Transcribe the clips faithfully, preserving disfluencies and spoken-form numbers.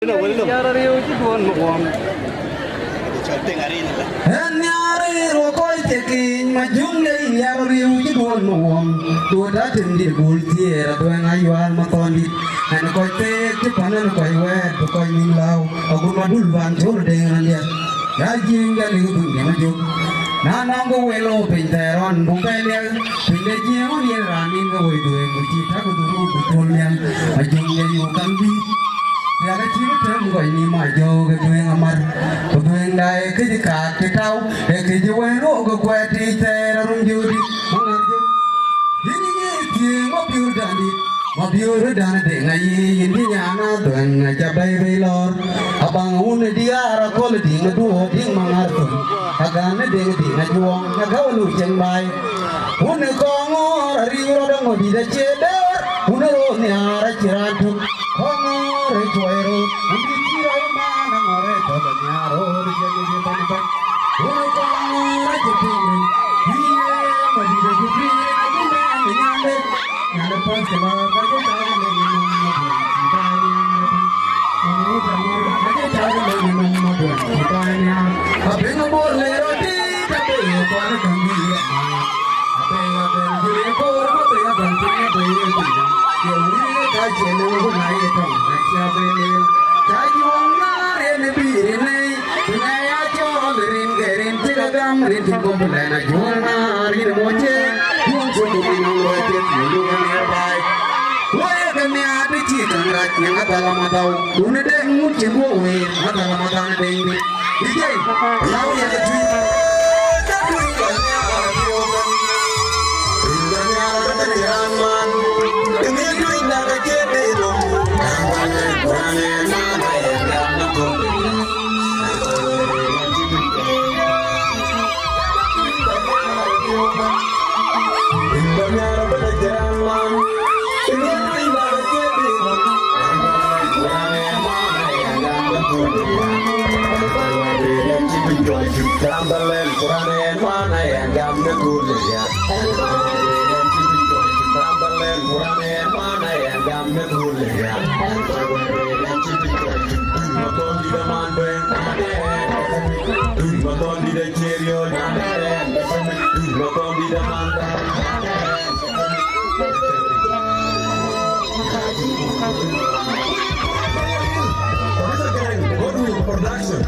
Yar ariu cï duɔ̈n më guɔm. Ɣɛn nhiaar röör kɔc thiekic, Majöŋ de yar ariu cï duɔ̈n më guɔm. Duɔ̈t atëm dït bul thiëër, Atuɛŋ Ayual Mathɔndït. Ɣɛn kɔc theek cï pan ɣɛn kɔc wɛ̈ɛ̈t, bï kɔc nïm lääu. Agut Madul ban cöl de ɣɛn liɛth. Ya jiëëŋ de lik dhun de Majöŋ. Na nɔŋ ke wel ɣo piny thɛɛr ɣɔn, buk bɛ liɛth. Piny de jiëëŋ ɣɔn yen raan nïn ke woi duëëŋ, ku cï tak dhuk ruk ku cöl nhial. Majöŋ de yök kaŋ bï. Riäk acï bï tëm gɔc nïm ajɔ̈ɔ̈k ë dhuëëŋ amär, ku dhuëëŋda ë këc kaak cï tau, ë këc wën rok ë kuɛɛt tic thɛɛr arum jodi, maŋar jok. Yïn ye thiëëŋ Mabiöör dändït, Mabiöör dän de ŋa yï, yïn cï nyan Adhuëŋ aca bɛ̈i bei lɔ̈ɔ̈r. Abaŋ wun ë diaar aköl ë diŋ ë duɔ̈ɔ̈r diŋ maŋar thön, agan ë deŋ diŋ ajuɔŋ, agäu ë luc cieŋ baai. Wun ë Kɔŋɔ̈ɔ̈r ariu rɔt aŋö dït acie dɛ̈ɛ̈r, wun ë röör nhiaar acï raan tök. Kɔŋɔ̈ɔ̈r ë cuɔi röt, wun dït cï rɔt man aŋɔ̈r ë tɔ̈ bɛ nhiaar röör ë jɛn ë jël bɛ̈ny bɛ̈ny. Wun ë Kɔŋɔ̈ɔ̈r acï piŋ rït, wïïr ë madït acï piŋ rït, acï mɛɛn ë nyande. Nyande path cï lɔ ka cï tɔ̈ ë lëŋ ë nɔm ë duɔ̈n cï bä nhiaar ë piny. Wun ë Kɔŋɔ̈ɔ̈r acï tɔ̈ ë lëŋ ë nɔm ë duɔ̈n cï bä nhiaar. Apiŋ ë bor le rɔt dït abï ye kuan ë käŋ bï ye ma. Production.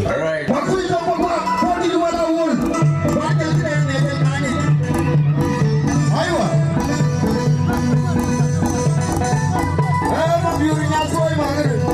All right. Aywa. Eh, mabiöör nya thoi magari.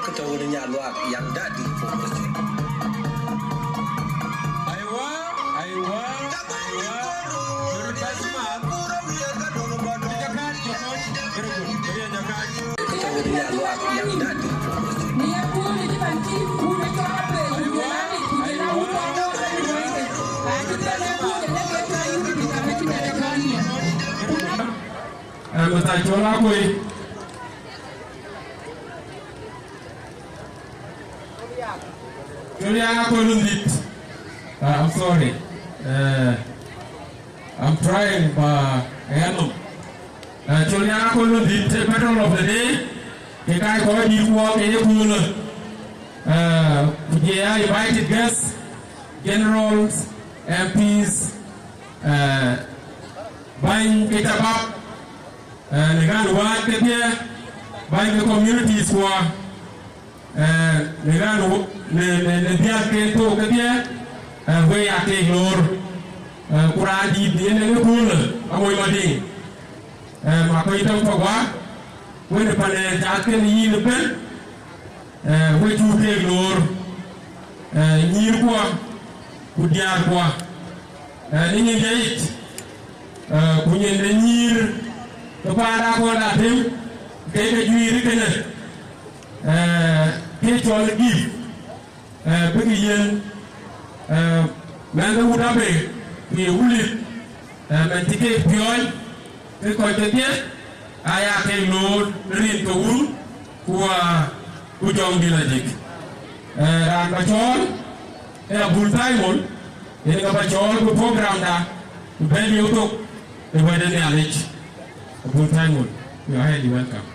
Kata wun nya luak yang dadi promotion. Aiwa, aiwa, aiwa. Kata wun nya luak yang dadi promotion. Aiwa, aiwa. Eh, Mister Chol Akoi. Chol Yang Akoi Lundit. Uh, I'm sorry. Uh, I'm trying, but I am. Uh, Chol Yang Akoi Lundit, the patron of the day. Ke kai kɔc dït kuɔ ke ye kuulë. Uh, ku jɛ ya invited guests, generals, M Ps, uh, bäny ke shabab, eh, në ɣän wääc kedhie, bäny ke communities kuɔ, eh, në ɣän wo-, në, në, në dhiäl ke thok kedhie, eh, we ya kek loor, eh, ku raan dït yen ë köölë, Amoc Madiŋ, eh, Makuei Tɔŋ Pagua, wën ë pan ë cath kenë yïn ëbën, eh, we cuk keek loor, eh, nyïïrkuɔ ku diäärkuɔ, eh, në nyin jɛ yic, eh, ku nyin de nyïïr ke paan Akɔl Atem, ke ke juiir kënë, eh, ke cɔl gift, eh, bïk yen, eh, mɛnh de wut abë, ku ye wulit, eh, mɛnh cï keek piɔ̈ɔ̈c, ke kɔc kedhie aya kek loor në rin ke wun, ku, ah, ku jɔŋdït la jik. Eh, raan ba cɔɔl, ee Abul Thaimon, yen ka ba cɔɔl ku program da, ku bɛ̈n yök thok, ë wɛ̈t de Nhialic. Abul Thaimon, you are highly welcome.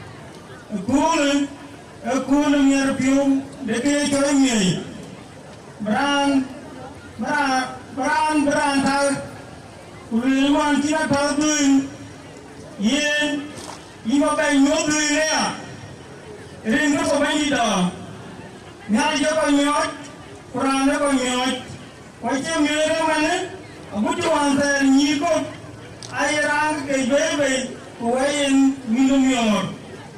Ëköölë, ëköölë miɛt piɔ̈u de ke cɔl miɛc. Bï raan, bï raan, bï raan, bï raan thäl, ku lueel man cïn atɔ̈ dhööny, yen, yïn bä bɛ̈ny nyuɔ̈th dhööny aya, rin ke kɔ Bɛ̈nydït dɔ̈ɔ̈r. Nhialic ee kɔc miɔɔc, ku raan ee kɔc miɔɔc. Ku acie miɔɔc ëmënë, agut cï wään thɛɛr nyïïr kɔ̈k, aye raan ke kec bei bei, ku wɛ̈i yen wïnde miɔɔr,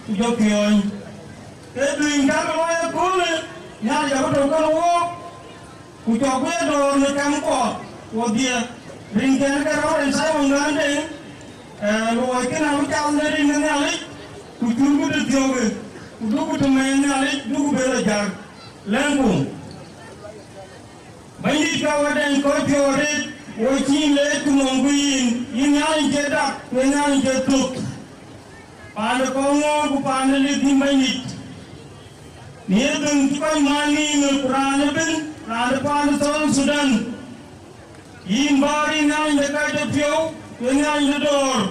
ku jɔ piɔ̈ɔ̈ny. Ke dhuëëny käk looi ëköölë, Nhialic abï tɔ̈u kenë wook, ku cɔk bï ye dɔ̈ɔ̈r në kɛmkuɔ wodhie. Rinken ke rɔt en Thaimon Gande, ee, luɔi kënë abï cath në rin ë Nhialic, ku cuk bï tëthiɔ̈kë, ku duk bï tëmɛɛn Nhialic, duk bï lɔ jäl. Lɛ̈ŋku. Bɛ̈nydït, ka wadɛn kɔc piɔ̈u arëët, wo cïï leec ku nɔm ku yïn, yïn Nhialic cie dak, ku yïn Nhialic cie thök. Paan de Kɔŋɔ̈ɔ̈r ku paan de Lith yïn Bɛ̈nydït. Në ye dhëŋ cï kɔc maan nïïm, ku raan ëbën, raan de paan de South Sudan. Yïn bäär yïn Nhialic de kɔc de piɔ̈u, ku yïn Nhialic de dɔ̈ɔ̈r.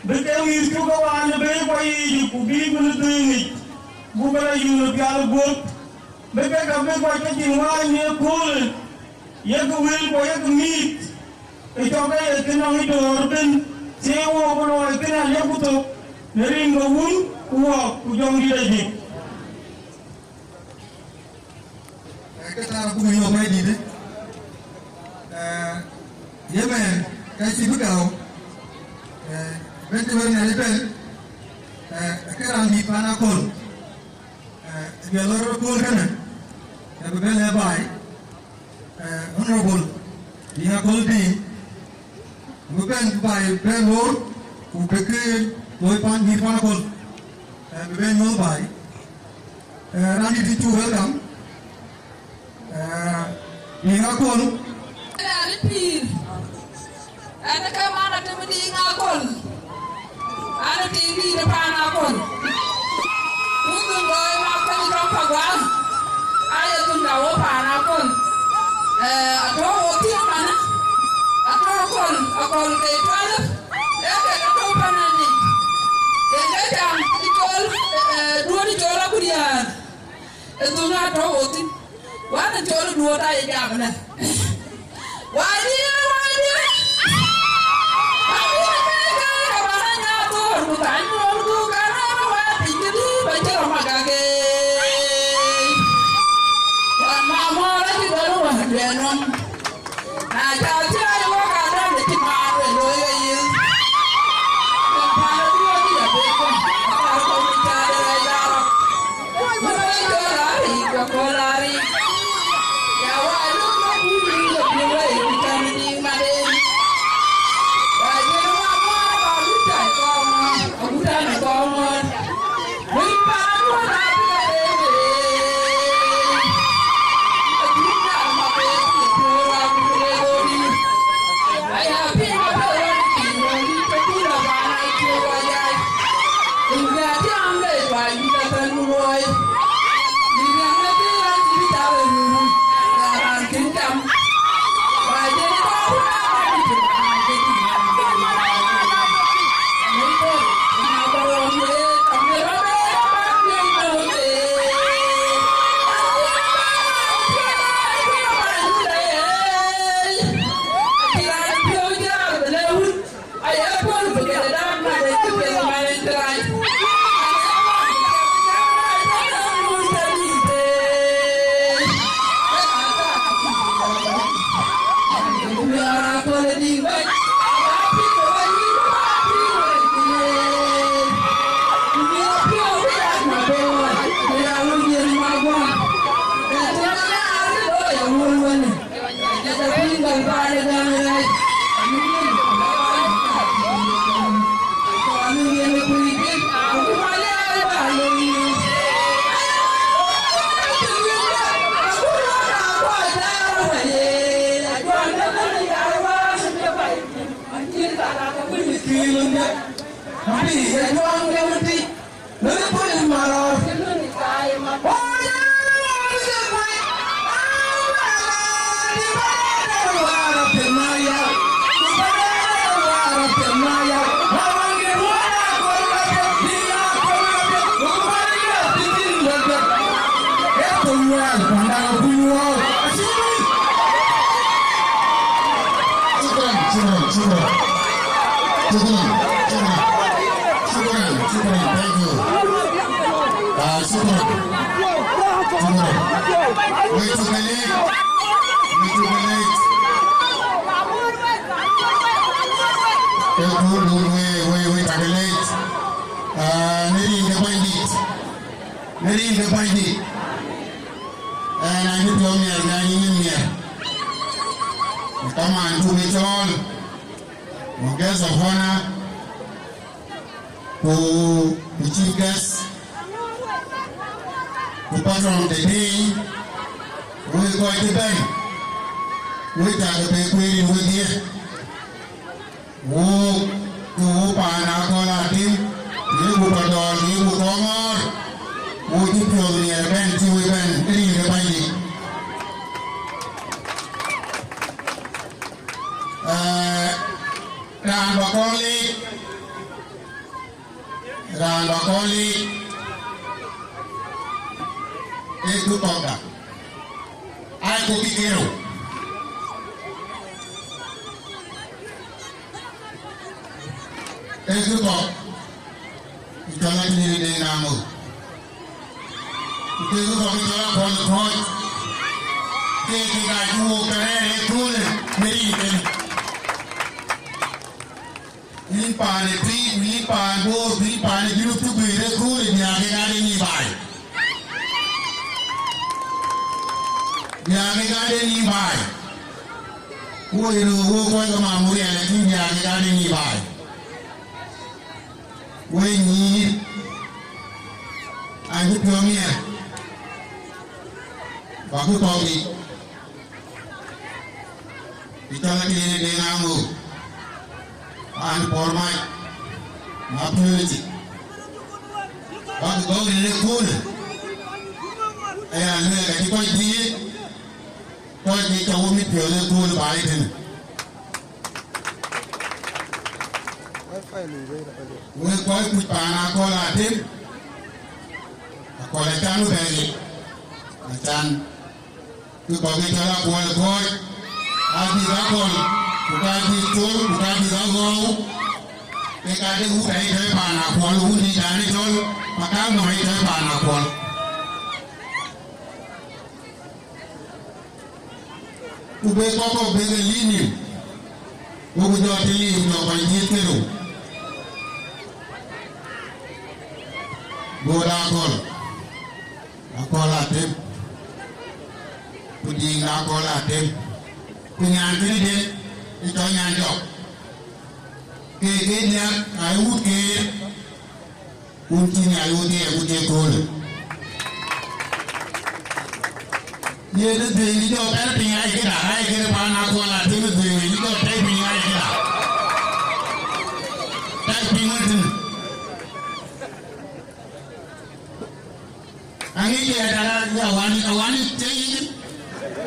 Bï ke mïth cuk ke waan ë bɛ̈ɛ̈i kua yiic, ku bï ku në dhëëŋ yic, buk ke lɔ yïn ë pial guöp. Bï ke ka bï kɔc ke cïn wääc në ëköölë, yek wël ku yek mïth, ke cɔk ke ye kë nɔŋ ë dɔ̈ɔ̈r ëbën, thieei wook ë luɔi kënë aliëpku thok në rin ke Wun ku Wät ku Jɔŋdït Ajik. Ee, ke thaar abuk yök Bɛ̈nydït. Ee, yemɛn, ka cï bï gäu. Ee, bɛ̈n cï wek Nhialic bɛ̈n. Ee, ke raan dït paan Akol. Ee, bï lɔ rɔt kööl kënë. Ee, bï bɛ̈n lɛ̈k baai. Ee, Honorable Diŋ Akol Diŋ. Bï bɛ̈n baai bɛ̈n loor, ku bï kë looi paan dït paan Akol. Ee, bï bɛ̈n nyuɔ̈th baai. Ee, raan dït, cuk welcome. Ee, Diŋ Akol. Raan pïïr. Ɛn ke man Atem Diŋ Akol. An tiŋ dït paan Akol. Wun dhun looi ma kɔc rɔm Pagua. Aye dhun da wo paan Akol. Ee, atɔ̈ wo thiëk manë. Atɔ̈ Akol, Akol ke twelve. Ee, ke atɔ̈ panani. Yen ke jam ë cɔl, ee, duɔ̈n ë cɔl Akudiäär. Ë dhun atɔ̈ wo thïn. Wan ë cɔl duɔ̈t aye jam ënë. Wadiɛ̈, wadiɛ̈. Wadiɛ̈, ke, ke, ke bä nya thor ku thany nyuɔl ku ka rɔt wä piny këdï bä cï rɔt magak, ee. Wan ma mɔɔr acï dɔl wä duɛ̈n nɔm. Na ca thiäi wä ka dɔl cï maar wë looi wë yïn. Wën paan duɔ̈t ya bek wä. Akar kɔ̈u ca de rɛc darɔ. Shukran, shukran, shukran. Shukran, shukran, shukran, shukran. Thank you. Ah, shukran. Wek cuk ke leec. Wek cuk ke leec. Ee kööl dun wek, wek, wek cuk ke leec. Ah, në rin ke Bɛ̈nydït. Në rin ke Bɛ̈nydït. Ɣɛn acï piɔ̈u miɛt, ɣɛn acï nyin miɛt. Kamaan cuk ke cɔɔl. Ku guest of honor. Ku, ku chief guest. Ku patron de day. Wek kɔc cï bɛ̈n. Wek cak ke bɛ kueer yïn wedhie. Wok, ke wok paan Akɔl Atem, yeku Padɔɔl, yeku Kɔŋɔɔr, wok cï piɔ̈ɔ̈th miɛt bɛ̈n, cï wek bɛ̈n ë rin ke Bɛ̈nydït. Ee, raan bä kɔn leec, raan bä kɔn leec, ee kë kɔ̈kda, aa kɔc kï kerou. Ee kë kɔ̈k, kë cɔl Atïŋ Deŋ Aŋök. Ku ke kë kɔ̈k, kë cɔl Akɔl Kɔ̈c. Ke kek aa cï wok ke rɛ̈ɛ̈r ë köölë në rin kënë. Yïn paan ë Tuic, ku yïn paan Bor, ku yïn paan ë Junub cï guiir ë köölë, diäär kek aa de nyïïn baai. Diäär kek aa de nyïïn baai. Ku wok yen wok kɔc ke Mamurial, lakin diäär kek aa de nyïïn baai. Wek nyïïr, an cï piɔ̈u miɛt, bäk kɔ̈k yic, bï cɔl Atïŋ Deŋ Aŋök, an Pɔɔr Mac, ma piööcë, bäk gɔ̈k rin ë köölë. Aya lueel, acï kɔc dhiëëth, kɔc ke cä wo mit piɔ̈ɔ̈th ë köölë baai tënë. Wek kɔc kuc paan Akɔl Atem, Akɔl acan bɛ ɣet, acan, kë kɔ̈k kë cɔl Akɔl Kɔ̈c, adït Akɔl, ku ka dït Col, ku ka dït Aɣɔ̈u, ke ka de wut ayï tɔ̈ paan Akɔl, wut dït dan ë cɔl Pakaŋ nɔm ayï tɔ̈ paan Akɔl. Ku be kɔ̈k kɔ̈k be ke liim nïïm, goku jɔ tïŋ liim nɔm kɔc dhiëth kerou. Bor Akɔl, Akɔl Atem, ku Diŋ Akɔl Atem, ku nyan kënë den ë cɔl Nyan Jɔk. Ke ke diäk aa wut keer. Wun cï Nhialic wun thiëëc, wun cï köölë. Yen ë dhuëëŋ cï jɔ bɛ̈n piny aa ye këda, aa ye këde paan Akɔl Atem ë dhuëëŋ cï jɔ tɛ̈i piny aa ye këda. Tɛ̈i piny wën tënë. Aŋic ye tëda, ya wani, awani tɛ̈i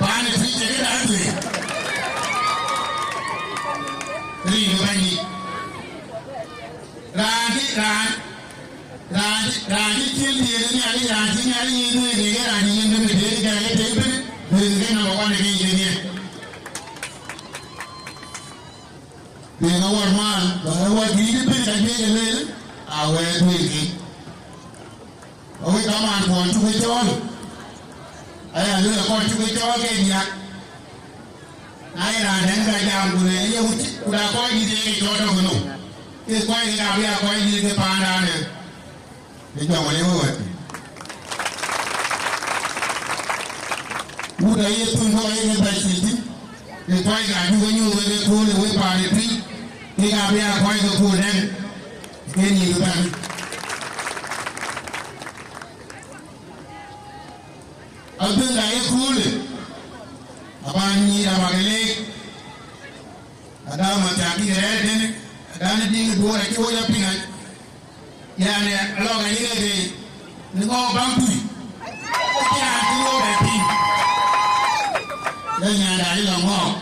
paan ë Tuic ye këda ë dhuëëŋ. Rin ë Bɛ̈nydït. Raan cï, raan, raan cï, raan cï cil dhiëëth ë Nhialic, raan cï Nhialic yiëk dhuëëŋ, ke raan cï yiëk dhuëëŋ, ke ke ke tëëk ëbën, dhuëëŋ ke number one ke yiëk ë Nhialic. Dhuëëŋ awär man, bä awär dïït ëbën ka juëc ë lueel, awɛɛr dhuëëŋ kï. Awek kamaan kuɔn cuk ë cɔɔl. Aya lueel akɔn cuk ë cɔɔl ke diäk. Na ye raan dɛ̈n ka jam ku le ye wut, ku da kɔc dït ye ke cɔɔl tɔ̈ kënou. Ke kɔc ke ka bï a kɔc dït ke paandan ë. Ë jɔŋ le wek wɛ̈t. Wut aye thun kɔc ye ke bɛ̈c thïn thïn. Ke kɔc ka cuk ë nyuöth wek ë kööl ë wek paan ë Tuic. Ke ka bï a kɔc ke kööl dɛ̈n. Ke nyïïr bɛ̈n. Abï la ye köölë, abä nyïïr abä ke leec, ada ma cak kï rɛ̈ɛ̈r tënë, ada në diŋ duɔ̈ɔ̈r acï wok ya piŋ. Yani, alɔ ka yïn ëdë, në ŋɔɔk baŋ tui, acï raan cï wok bɛ piŋ. Le nyanda acï lɔ ŋɔɔk.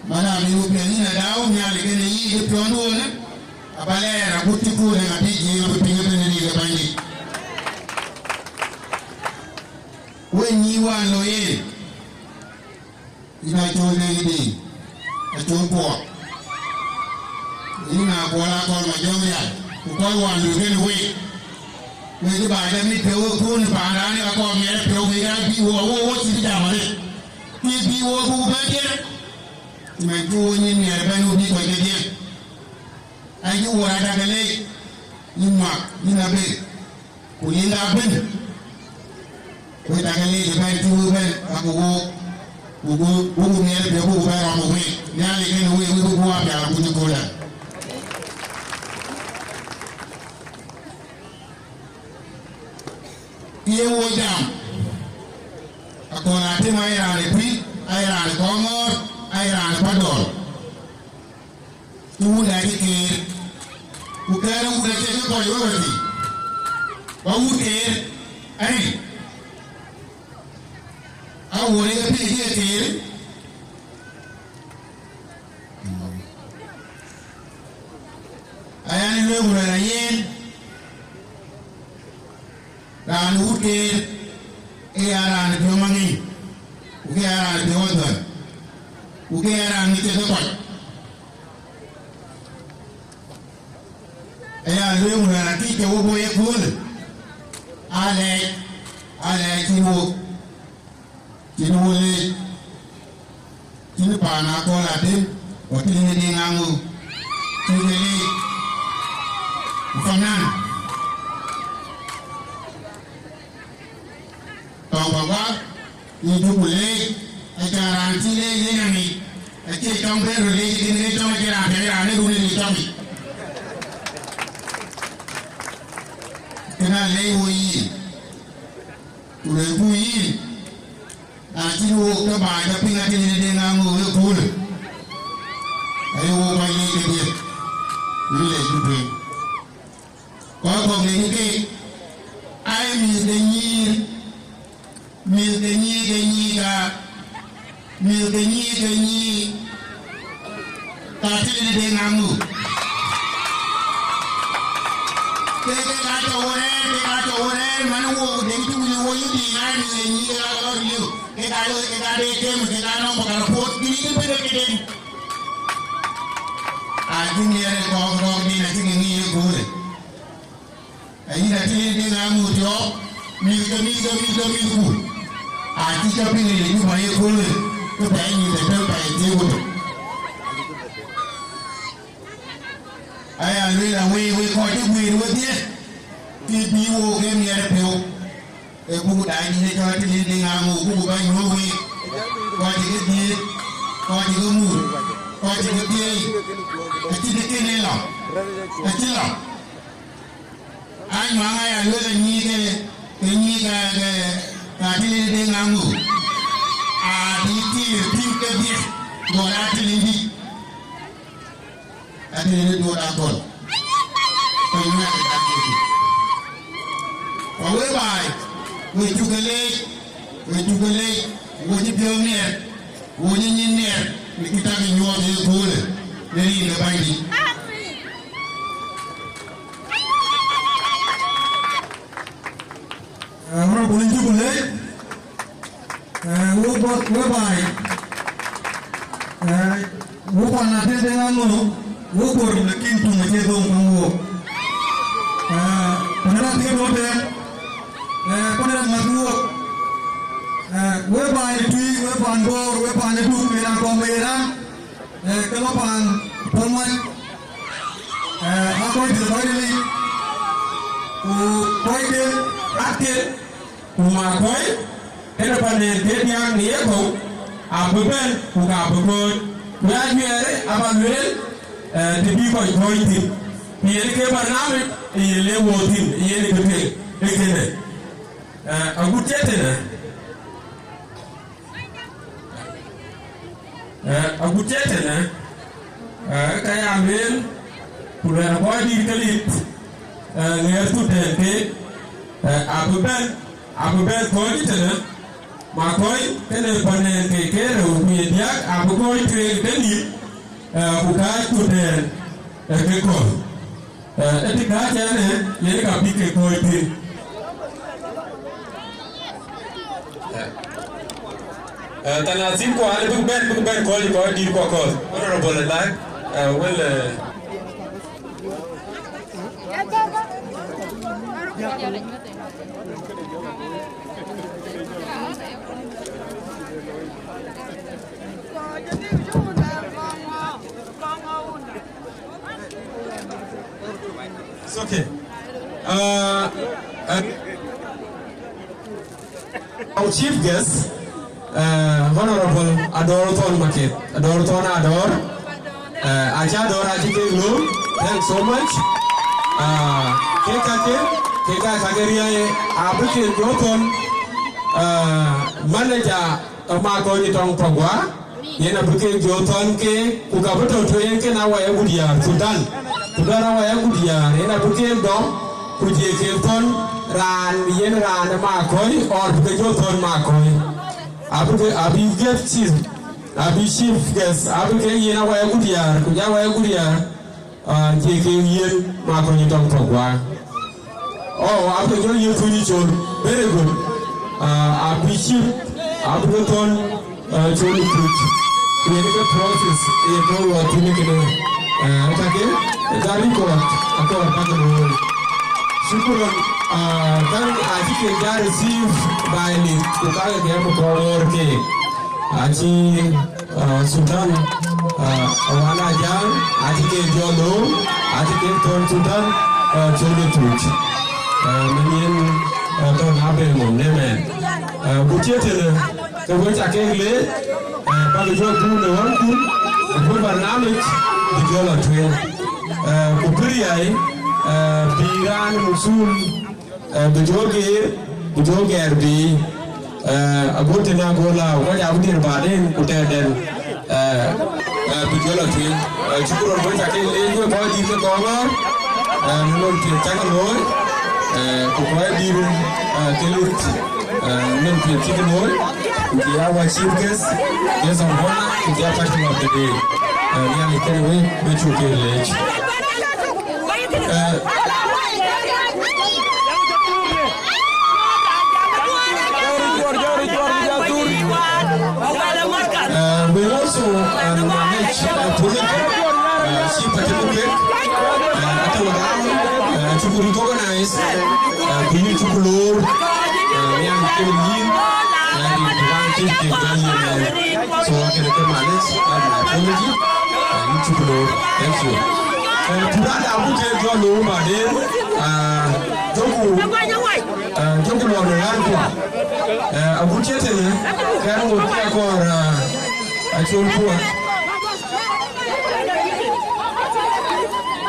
Mana mïth ku piɛth yïn adau Nhialic kënë yï ë piɔ̈nduön, abä lɛɛr agut cï kööl ë abï jiëëŋ abï piŋ ëbën ë rin ë Bɛ̈nydït. Wën nyïïn wään lɔ yen, yïn acol Deŋ Deŋ, acol Kuɔɔk, yïn Akuɔl Akɔl Majɔŋ Rial, ku kɔc wään luui kënë week. Wek bä jam mit piɔ̈u ë kun paan raan ë ka kɔɔr miɛt piɔ̈u, wek aa bï wo, wo, wo cï bï jam arëët. Kï bï wo buk bɛ̈n diɛt. Mɛn cï wo nyin miɛt bɛ̈n, wo bï kɔc ke diɛt. An cï wo raan cä ke leec, yïn Mak, yïn Abel, ku yïn Abel. Ku cä ke leec ëbɛ̈n cï wo bɛ̈n, ka ku wo, ku, ku, ku, ku miɛt piɔ̈u, ku bɛ̈n rɔm ë week. Nhialic kenë week, wek bï wo apial, ku cï kööl ë. Ye wo jam, akööl Atem aye raan ë Tuïc, aye raan ë Kɔŋɔ̈ɔ̈r, aye raan ë Padɔl. Cï wunda cï keer, ku kɛɛr ë wunda cï ke kɔc wek wek thïn, ba wut keer aril. A wut ë ke pïïr cï ke keer, aya në lueel ku lueel ayen. Raan wut keer, ee ya raan piɔ̈u maŋic, ku ke ya raan piɔ̈u adhɔ̈l, ku ke ya raan ŋic ke kɔc. Aya lueel ku lueel akï ke wo bɔ̈ ye köölë, alɛɛc, alɛɛc cïn wok. Cïn wël leec, cïn paan akɔ̈l Atem, ku cïn ë Deŋ Aŋö, cïn ke leec, ku fanan. Tɔŋ bä guak, yïn cuk ku leec, aca raan cï leec yen aŋic, acie cɔŋ ben röt leec, kën ke cɔŋ acie raan piɛth, raan ë run ë cɔŋ yic. Kën a leec wo yïn, ku luelku yïn, na cïn wok ke baai ke piŋ atïŋ ë Deŋ Aŋö ë köölë, aye wok kɔc leec kedhie, wïn lɛc ku tueŋ. Kɔc kɔ̈k leec keek, aa ye mïth de nyïïr, mïth de nyïïr ke nyïïr ka, mïth de nyïïr ke nyïïr. Ka tëde Deŋ Aŋö. Ke, ke ka tɔ wo rɛɛr, ke ka tɔ wo rɛɛr, man wo Deŋ cï wïc wo yï dïït, na yï ye nyïïr, ke ka lɔ liu. Ke ka lɔ, ke ka de tem, ke ka nɔm bakal puɔth, kï yï bï de kiden. A cï miɛt ë kɔɔk, kɔɔk din acï ke ŋic ye köölë. Ayïn atï Deŋ Aŋö tiɔɔk, mïth ke mïth ke mïth ke mïthku. Acï cä piŋ ë Juba ye köölë, ke pɛɛi mïth ë tël pɛɛi thiëëk wëtök. Aya lueel a wei, wek kɔc cï guiir wedhie, kï bï wo ke miɛt ë piɔ̈u. Ee buk daai dït ë cɔl atï Deŋ Aŋö, buk bä nyuɔ̈ɔ̈k week. Kɔc cï ke dhiëëth, kɔc cï ke mur, kɔc cï ke thieei, acï ke kën ë lɔ, acï lɔ. Anyuaŋ aya lueel anyïïk ke, ke nyïïk ke, ke, ke atï Deŋ Aŋö. Aa bï tiir pïu kedhie, gɔl atï dït. Atï dït duɔt agɔl. Ku nyuɛɛk ë dak yï. Ku wek baai, we cuk ke leec, we cuk ke leec, wo cï piɔ̈u miɛt, wo cï nyin miɛt, në kï tak ë nyuɔɔth ë köölë, në rin ke Bɛ̈nydït. Ee, honorable, yïn cuk leec, ee, wo bɔ̈, we baai, ee, wo pan atëde ŋa ŋö, wo kor, lakin tuŋ acie dhöŋ kaŋ wook. Ee, pan raan thiëëk wo tɛ̈ɛ̈n, ee, pan raan mat wook. Ee, we baai Tuïc, we pan Bor, we pan Duk, we raan kɔŋ, we raan. Ee, ke lɔ paan Pɔl Mac, ee, aa kɔc dït kɔc dït, ku kɔc ke atke, ku ma kɔc, kënë panen ke diäk në yekɔ̈u, abï bɛ̈n, ku ka bï kɔ̈ɔ̈c. Ku ya juɛɛrë aba lueel, ee, të bï kɔc kɔ̈ɔ̈c thïn. Ku yen ke barnamij, ë yen le wo thïn, ë yen ke tueŋ, ë kënë. Ee, agut cï tënë. Ee, agut cï tënë, ee, ka ya lueel, ku luɛɛl kɔc dït ke lit, ee, ŋɛɛr thutɛɛn keek, ee, abï bɛ̈n, abï bɛ̈n kɔc tënë, ma kɔc kënë panen ke ke rou ku ye diäk, abï kɔc tueŋ ke nïïm, ee, ku kääc thutɛɛn, ee, ke kɔ̈l. Ee, ë të kääc ɛn, ee, yen ka bï ke kɔ̈ɔ̈c thïn. Ee, ee, than a thïn kuan bïk bɛ̈n, bïk bɛ̈n kɔ̈ɔ̈c, kɔc dït ku akɔ̈th. Honorable Elak, ee, wël, ee. It's okay. Uh, uh, our chief guest, uh, Honorable Ador Thon Maket, Ador Thon Ador, uh, aca Ador aca ke lo. Thanks so much. Uh, ke kake, ke kake riai, abike Jothon, uh, manager, Makony Tong Pagwa, yen abï kek jɔ thɔ̈n ke, ku ka bï tɔ̈ tueŋ kën Awai Agut Yäär, Sultan. Sultan Awai Agut Yäär, yen abï kek dɔm, ku jie kek thɔ̈n raan, yen raan ë Makony, or bï ke jɔ thɔ̈n Makony. Abï ke, abï guest chief, abï chief guest, abï kek yen Awai Agut Yäär, ku jɔ Awai Agut Yäär. Ah, jie kek yen Makony Tong Pagwa. Oh, abï jɔ yen Tuny Col. Very good. Ah, abï chief, abï ke thɔ̈n, ah, Col Tuc. Yen ke process, yen ke wɔ thïn kënë. Ah, kake, ka record, akɔɔr bäk looi. Shukran, ah, kan acï kek ja receive by ni, ku ka ke gɛ̈m kɔɔr ke. Acï Ah, Sultan, ah, Awan Ajang, acï ke jɔ loor, acï ke thɔ̈n Sultan, ah, Col Tuc. Ah, mɛn yen, ah, tɔ̈ na be mum në mɛn. Ah, ku cï tënë, ke wek ca kek leec, ah, bäk jɔ dhuk në ɣɔnkun, ku bï barnamij bï jɔ lɔ tueŋ. Ah, ku bï riai, ah, bï raan musul, Eh, bï jɔ geer, bï jɔ gɛɛr bï, eh, agut tënë agut la, kɔc abï diɛɛr baden ku tɛɛrden, eh, eh, bï jɔ lɔ tueŋ. Eh, cuk rɔt bɔ̈ cak ke leec wek kɔc dït ke kɔŋ ŋɔ̈ɔ̈r, eh, në nɔn piɛth cak looi, eh, ku kɔc dït, eh, ke lut, eh, nɔn piɛth cïk looi, ku cï ya wä chief guest, guest of honor, ku cï ya patron of the day. Eh, Nhialic kënë wek, bï cuk ke leec. Eh, Uh, we also, uh, manage, uh, to make, uh, ship a little bit, uh, at our, uh, to recognize, uh, we need to close, uh, we are giving you, uh, the advantage, the value, uh, so I can recognize, uh, my apology, uh, you to close. Thank you. Uh, to that, I will take your loan, but then, uh, don't go. Eh, jɔku lɔ në ɣän kuɔ. Eh, agut cï tënë, kɛn ŋot cï akɔɔr, eh, acol kuɔ.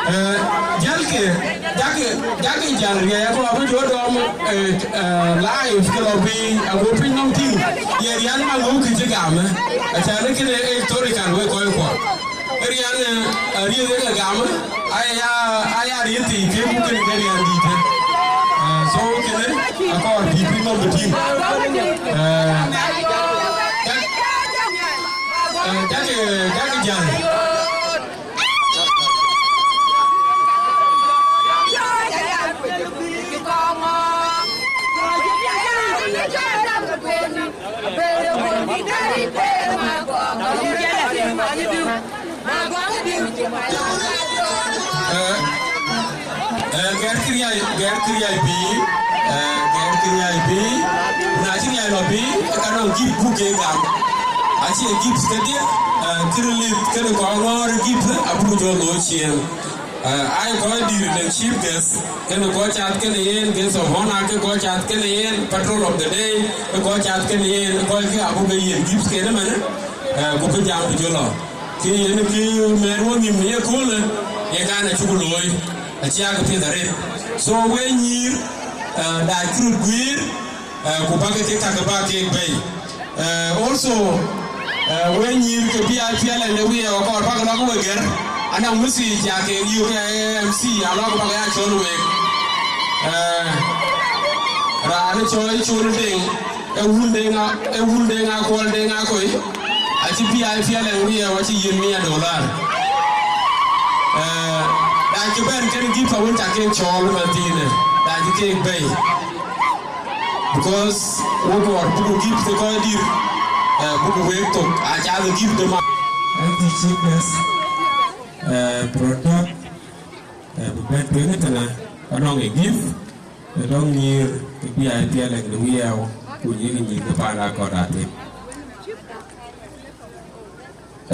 Eh, jälkë, jakë, jakë jäl riɛɛc, akɔɔr abï jɔ dɔm, eh, eh, live ke lɔ piny, ago piny nɔm tïŋ, ye riɛl maŋ ŋuk kë cï gamë. Acän kënë historical wek kɔc kuɔ. Rian, eh, rian ë gam, aya, aya rian thii ke ku kën ke rian dït. Eh, so kënë, akɔɔr bï piny nɔm bï tïŋ. Eh, jak, eh, jak, eh, jak jäl. Eh, eh, gɛ̈r kë riai, gɛ̈r kë riai bï, eh, gɛ̈r kë riai bï, na cï riai lɔ bï, ka nɔŋ gift buk ke gam. Acie gift kedhie, eh, kërë lith kënë kɔŋ ŋɔ̈ɔ̈r gift, abuk jɔ looi ciëën. Eh, ai kɔc dït në chief guest, kënë kɔc cath kënë yen, guest of honor, ke kɔc cath kënë yen, patron of the day, ke kɔc cath kënë yen, kɔc kë abuk ke yen gift kënë mɛnë, eh, ku bï jam bï jɔ lɔ. Kë yen kë mɛɛr wo nhïm në ye köölë, ye kan acuk looi, acie kë piɛth arëët. So we nyïïr, eh, dac kë röt guiir, eh, ku bäk ke kakë bäk kek bɛ̈i. Eh, also, eh, we nyïïr ke bï a piɛl ɛn de wiɛɛu akɔɔr bäk lɔk we gɛ̈r, anɔŋ message ya ke yök ke M C alɔk bäk ya cɔl week. Eh, raan cɔl Col Deŋ, e wun Deŋ a, e wun Deŋ Akuɔl Deŋ Akoi, acï bï a piɛl ɛn wiɛɛu acï yiën mia dollar. Eh, dac kë bɛ̈n kën gift awën ca kek cɔɔl ëmɛn thiinë, dac kek bɛ̈i. Because wo kɔɔr buku gift ke kɔc dït, eh, buku wek thok, aca ke gift de ma. Thank you, Chief Guest. Eh, Product, eh, bï bɛ̈n tueŋ ëtënë, anɔŋ ë gift. Të dɔ̈ŋ nyïïr ke bï ai piɛl ë kë wiɛɛu, ku nyïïr ke nyïïr ke paan akɔ̈t atem.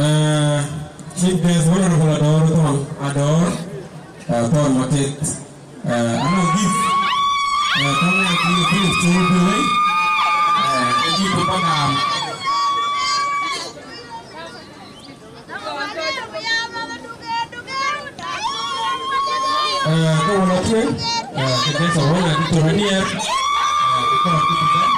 Eh, Chief Guest, Honorable Ador Thon, Ador, eh, Thon Matet, eh, anɔŋ gift, eh, kaŋ ŋɛk kï Philip Chol Biwei, eh, ë gift ë pagam. Eh, ke wun athueŋ, eh, ke guest of honor, Victor Anier, eh, ke kɔɔr ku bï bɛ̈n.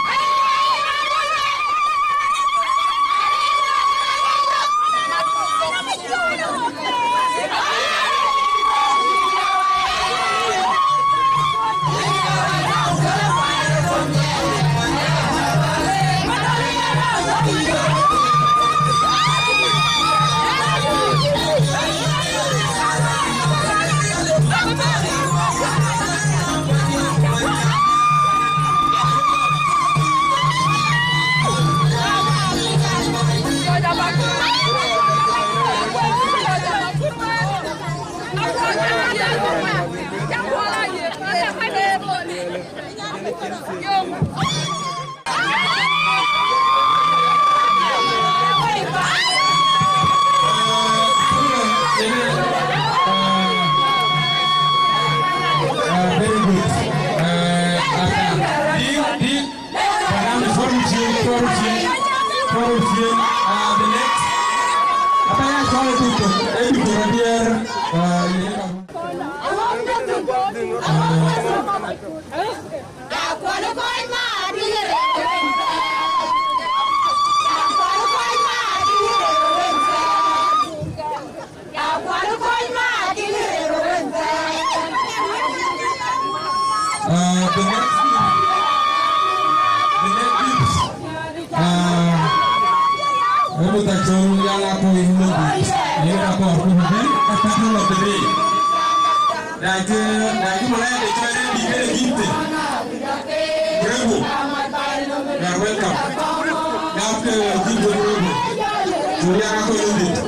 Uh, very good. Uh, Dik, Dik, Madam, forum chief, forum chief, forum chief, uh, the next. Apa ya cɔl Dik, eh, Dik, Dik, uh, Uh, the next, the next gift. Uh, Rɛ̈m ë thɛc cöl, ya la kɔc ë lɔ̈ŋ dït, yen ka kɔɔr ku bï bɛ̈n, ka cath lɔ kedee. Daikë, daikë malaya de cɔl ë dït ë gift. Bravo. You are welcome. Daikë gift, bravo. Cöl ya la kɔc ë lɔ̈ŋ dït.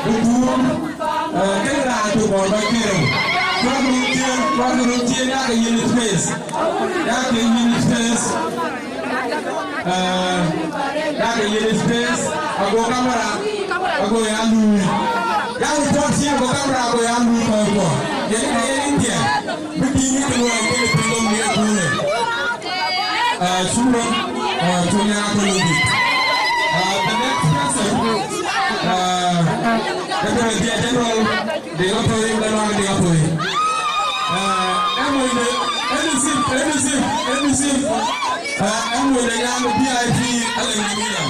Bï tuur, eh, kek raan tök bɔ̈ bä kerou. Cuat röt thiëën, cuat röt thiëën, yakë yiën space. Yakë yiën space. Eh, yakë yiën space. Ago camera, ago ya luui. Yakë cuat thiëën, ago camera, ago ya luui kɔc kuɔ. Yen ka yen India. Bï tïŋ ë luɔi kën ë piny lɔ̈ŋ ye kunë. Uh, shukran, uh, Tunya Kologi. Uh, the next person, uh, the Brigadier General, Deng Apoi, General Deng Apoi. Uh, Emily, Emily Sim, Emily Sim, Emily Sim. Uh, Emily, the young V I P, Alan Miller.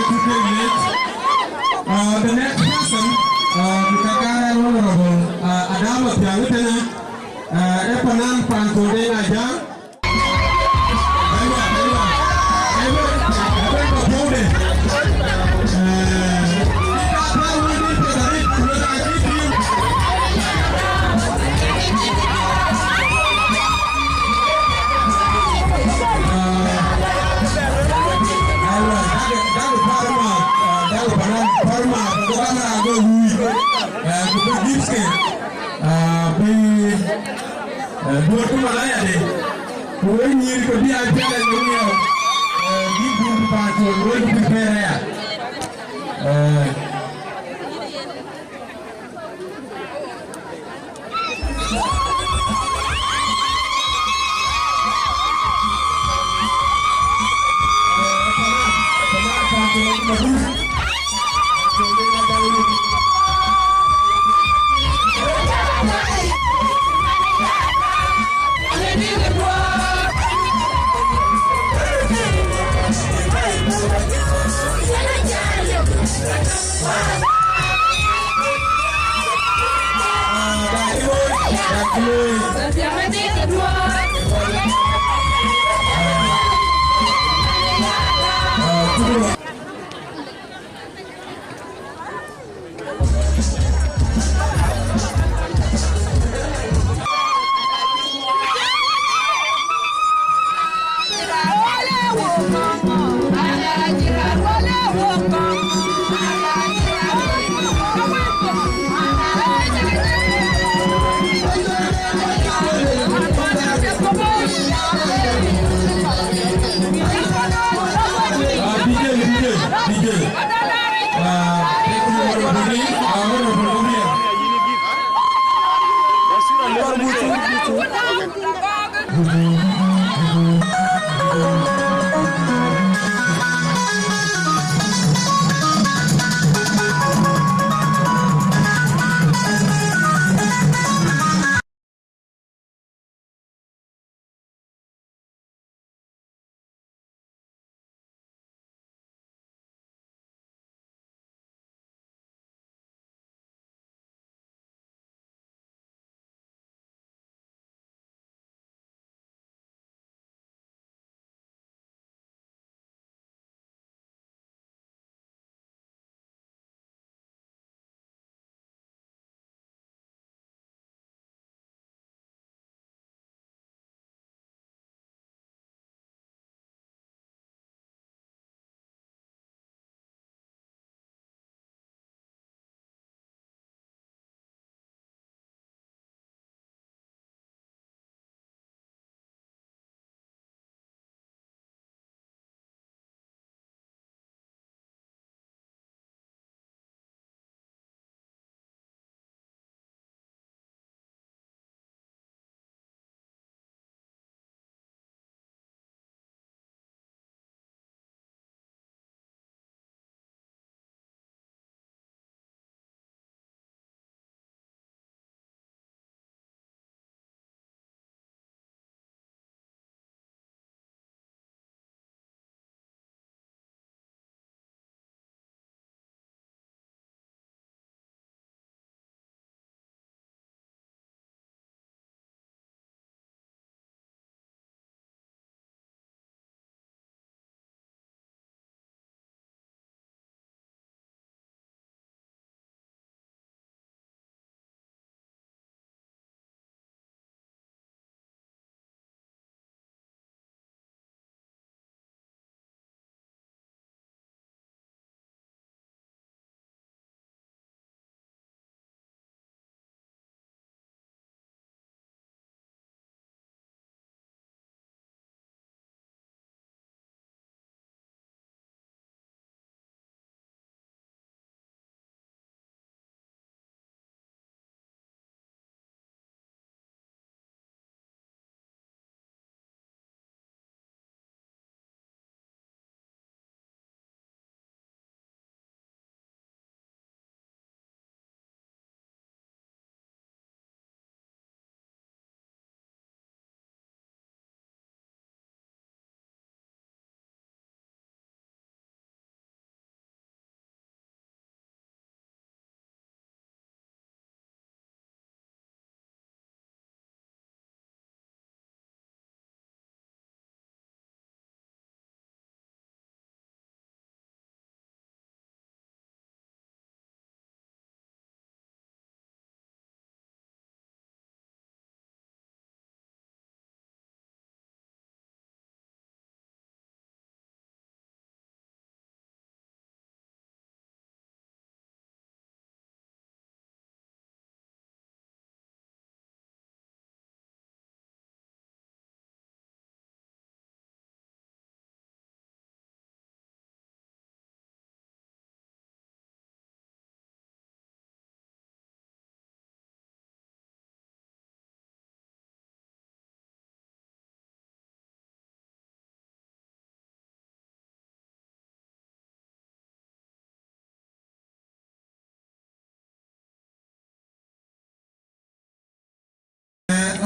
Uh, the next person, uh, bï ka kaar ɛn Honorable, uh, Adam Athiang tënë, uh, ë panan Pancol Deng Ajang. Aywa, aywa. Aywa, aywa, aywa, aywa. Uh,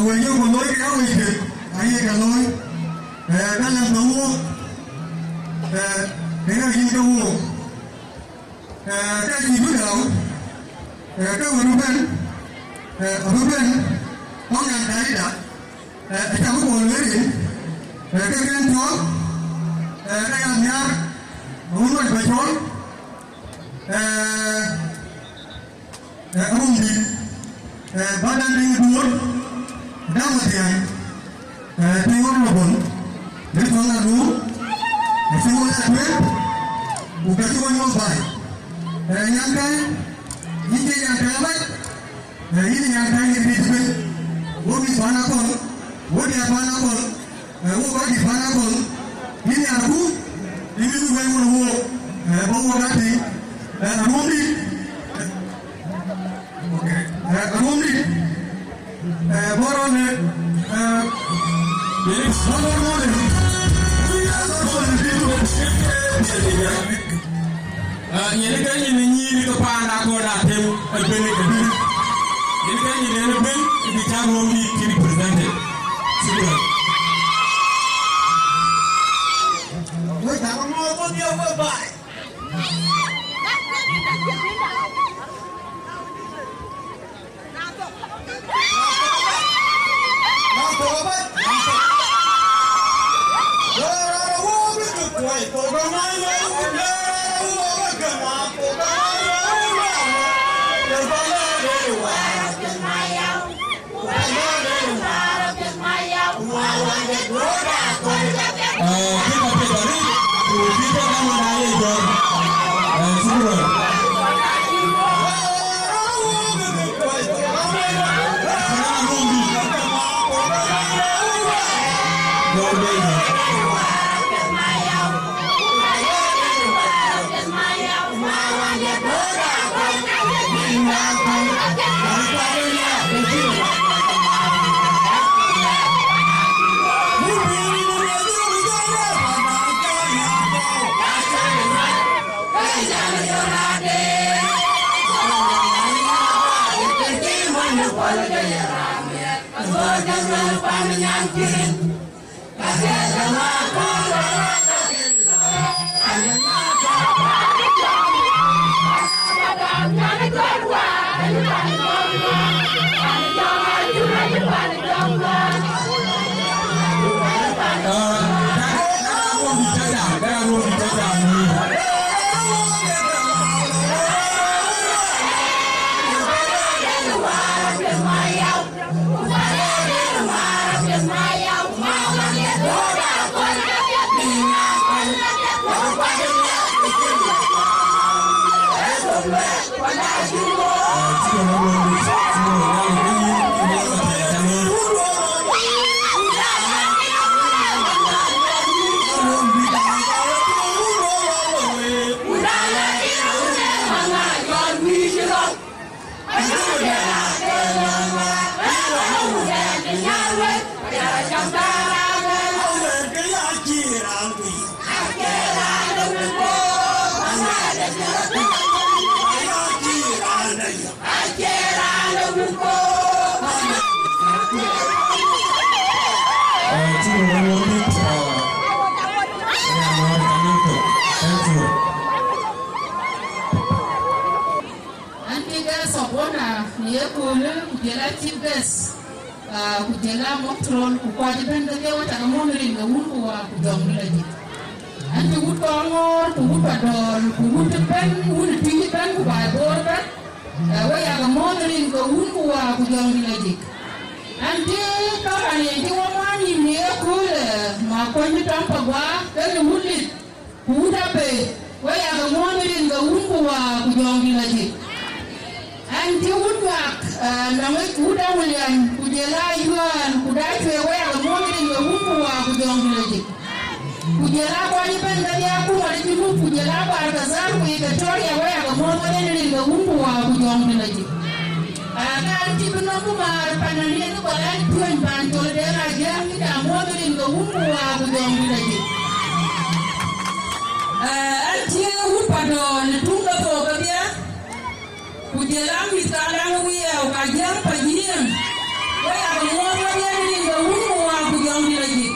Wek yök ku looi ke ya wek piɛth, ayï ke looi. Eh, ka lɛ̈m ke wook, eh, ke ŋa yïn ke wook. Eh, ka cï bï gäu, eh, ke wën bï bɛ̈n, eh, abï bɛ̈n, kɔc nyan Dagida, eh, acä bï Bol Meri, eh, ke kën cɔl, eh, ke ya nhiaar, awun wac bä cɔl, eh, Eh, Arumdït, eh, bä dan dïŋ duööt, däŋ wä thiäŋ, eh, tïŋ wä lɔ bɔn, bï thɔn la duööt, eh, cï wä la tueŋ, ku ka cï wä nyuɔth baai. Eh, nyankäi, yïn cï nyankäi mac, eh, yïn nyankäi yïn rït bï, wo mïth pan akɔl, wo diäär pan akɔl, Eh, wo kɔc dït pan akɔl, yïn ya ku, yïn bï wëi wun wo, eh, bä wo ka tïŋ, eh, aruɔm dït. Okay. Eh, aruɔm dït. Eh, bɔrɔ ne, eh, bɔrɔ ne. Ah, yen ke nyin ë nyïïr ke paan akɔɔr atem ë bɛ̈n ë bɛ̈n. Yen ke nyin ë bɛ̈n bï cä ruɔ̈m dït cï represented. Shukran. Wek cä ke mɔ̈ɔ̈th wek ye wek baai. Ah, pika, pika, ni, pika kama na ye jor. Eh, shukran. Thank you. An ke guest of honor në ye köölë, ku jël a chief guest, ah, ku jël a matron, ku kɔc ëbɛ̈n kedhie, wek cä ke muɔ̈th rin ke wun ku wäär ku jɔŋdït ajik. An ke wut Kɔŋɔ̈ɔ̈r, ku wut Padɔ̈ɔ̈l, ku wut ëbɛ̈n, wun ë Tuïc ëbɛ̈n, ku baai Bor ëbɛ̈n, eh, wek ya ke muɔ̈th rin ke wun ku wäär ku jɔŋdït ajik. An ke kaman yen cï wä maan nïïm në ye köölë, Makuɔny Tɔm Pagua, kenë wut Lith. Ku wut Abëëth, wek ya ke muɔ̈th rin ke wun ku wäär ku jɔŋdït ajik. An cï wut Ŋak, eh, nɔŋ wut Awulian, ku jël a Yuɛ̈ɛ̈n, ku Dacuëër, wek ya ke muɔ̈th rin ke wun ku wäär ku jɔŋdït ajik. Ku jël a kɔc ëbɛ̈n kedhie akuma de Junub, ku jël a Bahr el Ghazal, ku Equatoria, wek ya ke muɔ̈th wek rin ke wun ku wäär ku jɔŋdït ajik. Aa, ka an cï bï nɔm bï määr pan ë riɛth ë kɔc an tueny pan col de la jiääk, yïn ca muɔ̈th rin ke wun ku wäär ku jɔŋdït ajik. Aa, an cï wut Padɔ̈ɔ̈l ë tuŋ ke thok kedhie, ku jël a mïth ka laŋ wiɛɛu ka jiääk pa jiëëm, wek ya ke muɔ̈th Wek yen rin ke Wun ku Wät ku Jɔŋdït Lajik.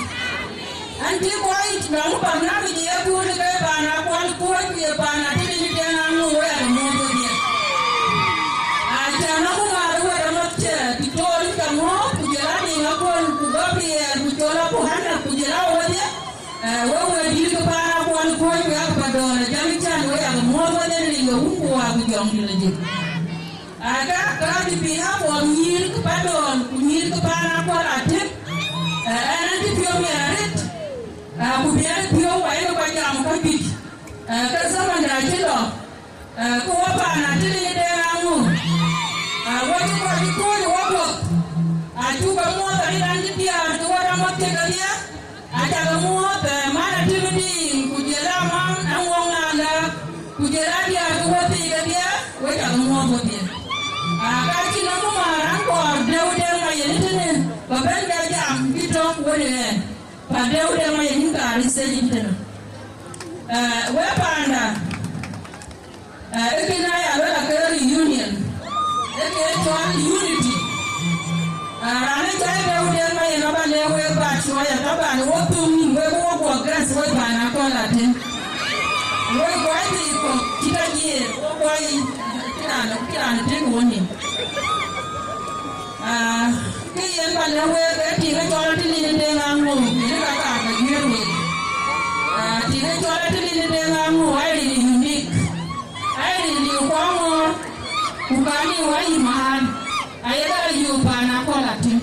An cï kɔc nɔŋ barnamij ë kuur ke paan Akuɔl Kuɔ̈c ku ye paan Atëlic Deŋ Aŋö, wek aa ke muɔ̈ɔ̈th wedhie. Aca nɔŋ ku ŋaar wek amath cë Diktor, ca muɔ̈ɔ̈th, ku jɔl a Deŋ Akuɔl ku Gabriel ku jɔl a Buhana ku jɔl a wedhie. Eh, wek wëëtdït ke paan Akuɔl Kuɔ̈c, wek aa ke Padɔ̈ɔ̈r, jam can, wek aa ke muɔ̈ɔ̈th wedhie rin ke Wun ku Wät ku Jɔŋdït Lajik. Aka, ka on behalf of nyïïr ke Padɔ̈ɔ̈r ku nyïïr ke paan Akuɔl Atëm, eh, ɛn, ɛn cï piɔ̈u miɛt arëët, eh, ku miɛt piɔ̈u ayek kɔc jam käjuëc, eh, ke thamanda cï lɔ, eh, ke wɔ paan Atëlic Deŋ Aŋö, eh, wɔ cï kɔc cï kööl ë wɔ guɔ̈p, acuk ke muɔ̈ɔ̈th arëët, an cï diäär ke wɔ rɔt muɔ̈th kek kedhie. Aca ke muɔ̈ɔ̈th, eh, man Atëm Diŋ, ku jɔl a man Aŋɔŋ Ala, ku jɔl a diäär ke wëthii kedhie, wek ca ke muɔ̈ɔ̈th wedhie. Aa, ka cïn nɔm ku määr an kɔɔr Dɛ̈u Deŋ Mayen tënë, ba bɛ̈n bɛ jam cï tɔ̈ wën ë ɣɛn. Pa Dɛ̈u Deŋ Mayen yïn kaar ë stage yic tënë. Eh, wek paanda, Eh, ë kënë aya luel ake reunion. Ë ke cɔl unity. Ah, raan ë cɔl Dɛ̈u Deŋ Mayen aba lɛ̈k wek ba cuɔɔc, taban wok thum nïn, wek wok guɔ gas, wek paan Akuɔl Atëm. Wek guɔ thii kɔ̈k cït ajiëër, wok guɔ yic, cï raan, cï raan tëk wok nïn. Ah, Kë yen ba lɛ̈k wek, ee tiŋ ë cɔl Atëlic Deŋ Aŋö, yen ka kaar ba guiëër wek. Ah, tiŋ ë cɔl Atëlic Deŋ Aŋö, aye rin unique. Aye rin liu ku aŋɔ̈ɔ̈r, ku ka liu ayï määr, aye ka liu paan Akuɔl Atëm.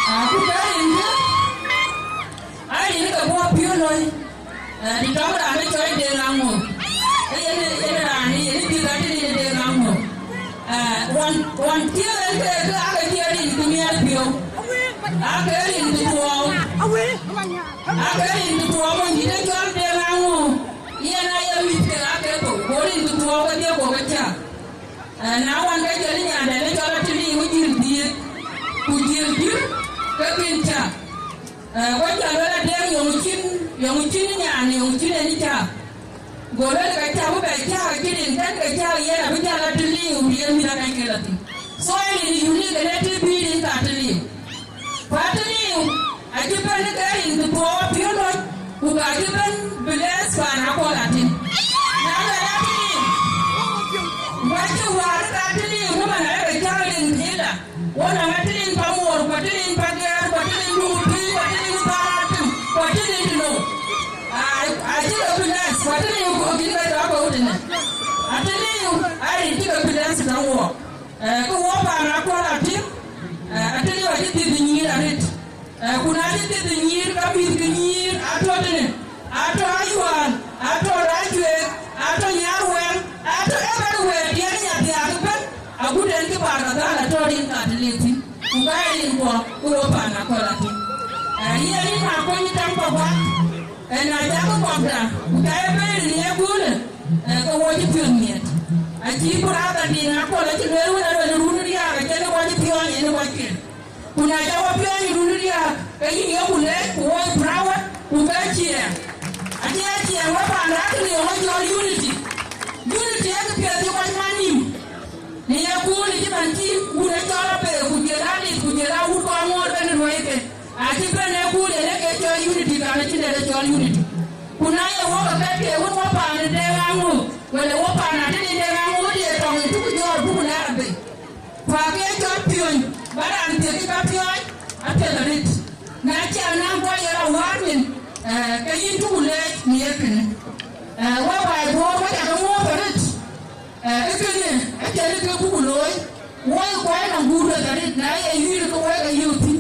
Ah, ku ke rin kë, aye rin ke bɔ̈ piɔ̈u loi. Eh, të tɔ̈u raan ë cɔl Deŋ Aŋö. Ee yen, yen raan, yen bï ka tëde Deŋ Aŋö. Eh, wan, wan thiëëk en ke, ke ake thiëëk rin ku miɛt piɔ̈u. Ake rin ku tuɔɔu. Ake rin ku tuɔɔu, wën dït ë cɔl Deŋ Aŋö. Yen aye mïth ke ake thou. Go rin ku tuɔɔu kedhie, go ke cäk. Eh, na wan ke jɔl nyanden ë cɔl Atëlic, ku jiël dhiëëth, ku jiël dït, ke kën cäk. Eh, ku jɔl luel Adeŋ, yöŋ cïn, yöŋ cïn nyan, yöŋ cïn en cäk. Go luel ke cäk, bï bɛ cäk, acïn rin kën ke cäk, yen abï jäl Atëlic, yen mïth akany ke lɔ thïn. So, yen ë unique, yen ë të bï rin ka Atëlic. Ku Atëlic, acï bɛ̈n ke rin ku tuɔɔu piɔ̈u lɔc, ku ka cï bɛ̈n bless paan Akuɔl Atëm. Na luel Atëlic, ku acï wäär ka Atëlic, ku man arëk cäk rin kila. Wɔ nɔŋ Atëlic Pamuɔɔr, ku Atëlic Pagɛɛr, ku Atëlic Luŋ Piny, ku Atëlic Thaar Atëm, ku Atëlic Tënou. Aa, acï ke bless, ku Atëlic kɔ̈k kïn ke tɔ̈ ke wutënë. Atëlic, aa, rin cï ke bless tënë wɔ. Eh, ke wɔ paan Akuɔl Atëm, eh, Atëlic acï dhiëth nyïïr arëët. Eh, ku na cï dhiëth nyïïr, ka mïth ke nyïïr atɔ̈ tënë. Atɔ̈ Ayual, atɔ̈ Rajuek, atɔ̈ Nyarweŋ, atɔ̈ everywhere, tiɛɛl nya thiaak ëbɛ̈n, agut en cï Bahr el Ghazal atɔ̈ rin ka Atëlic thïn, ku ka ye rin kuɔ, ku wo paan Akuɔl Atëm. Eh, yen rin Makueny Taŋ Pakuak, eh, na cak kuɔkda, ku ca ye bɛ̈n rin ye guulë, eh, ke wo cï piɔ̈n miɛt. Acï brother din Akuɔl acï lueel wën, aluel run riääk, acïn ë wo cï piɔ̈ɔ̈ny, en ë wo cil. Ku na ca wɔ piɔ̈ɔ̈ny run riääk, ke yïn yeku leec, ku wɔ proud, ku ke ciɛɛŋ. Acie ciɛɛŋ wɔ paan rak në yöŋ ë cɔl unity. Unity ee kë piɛth cï kɔc man nïm. Në ye kuur cï man cï wun ë cɔl abëë, ku jël adït, ku jël awut kɔn ŋoot ënë luɔi ke. Acï bɛ̈n ë kuur ënë ke cɔl unity, kan acïn dɛ̈t ë cɔl unity. Ku na ye wɔ ke kɛ̈t ke wun wɔ paan ë Deŋ Aŋö, wala wɔ paan Atëlic Deŋ Aŋö, wɔ de tɔŋ ë tuk jɔɔr buk laar abëë. Ku ake cɔl piɔ̈ny, ba raan thiëk cï ka piɔ̈ɔ̈c, apiɛth arëët. Na cï anaŋ kɔc ye rɔt wäär nyin, eh, ke yïn tuku leec në ye kënë. Eh, wek baai Bor, wek ca ke muɔ̈ɔ̈th arëët. Eh, ë kënë, acïn kë buku looi, wek kuany nɔm guur wek arëët, na ye yuir ke wek ayï thïn.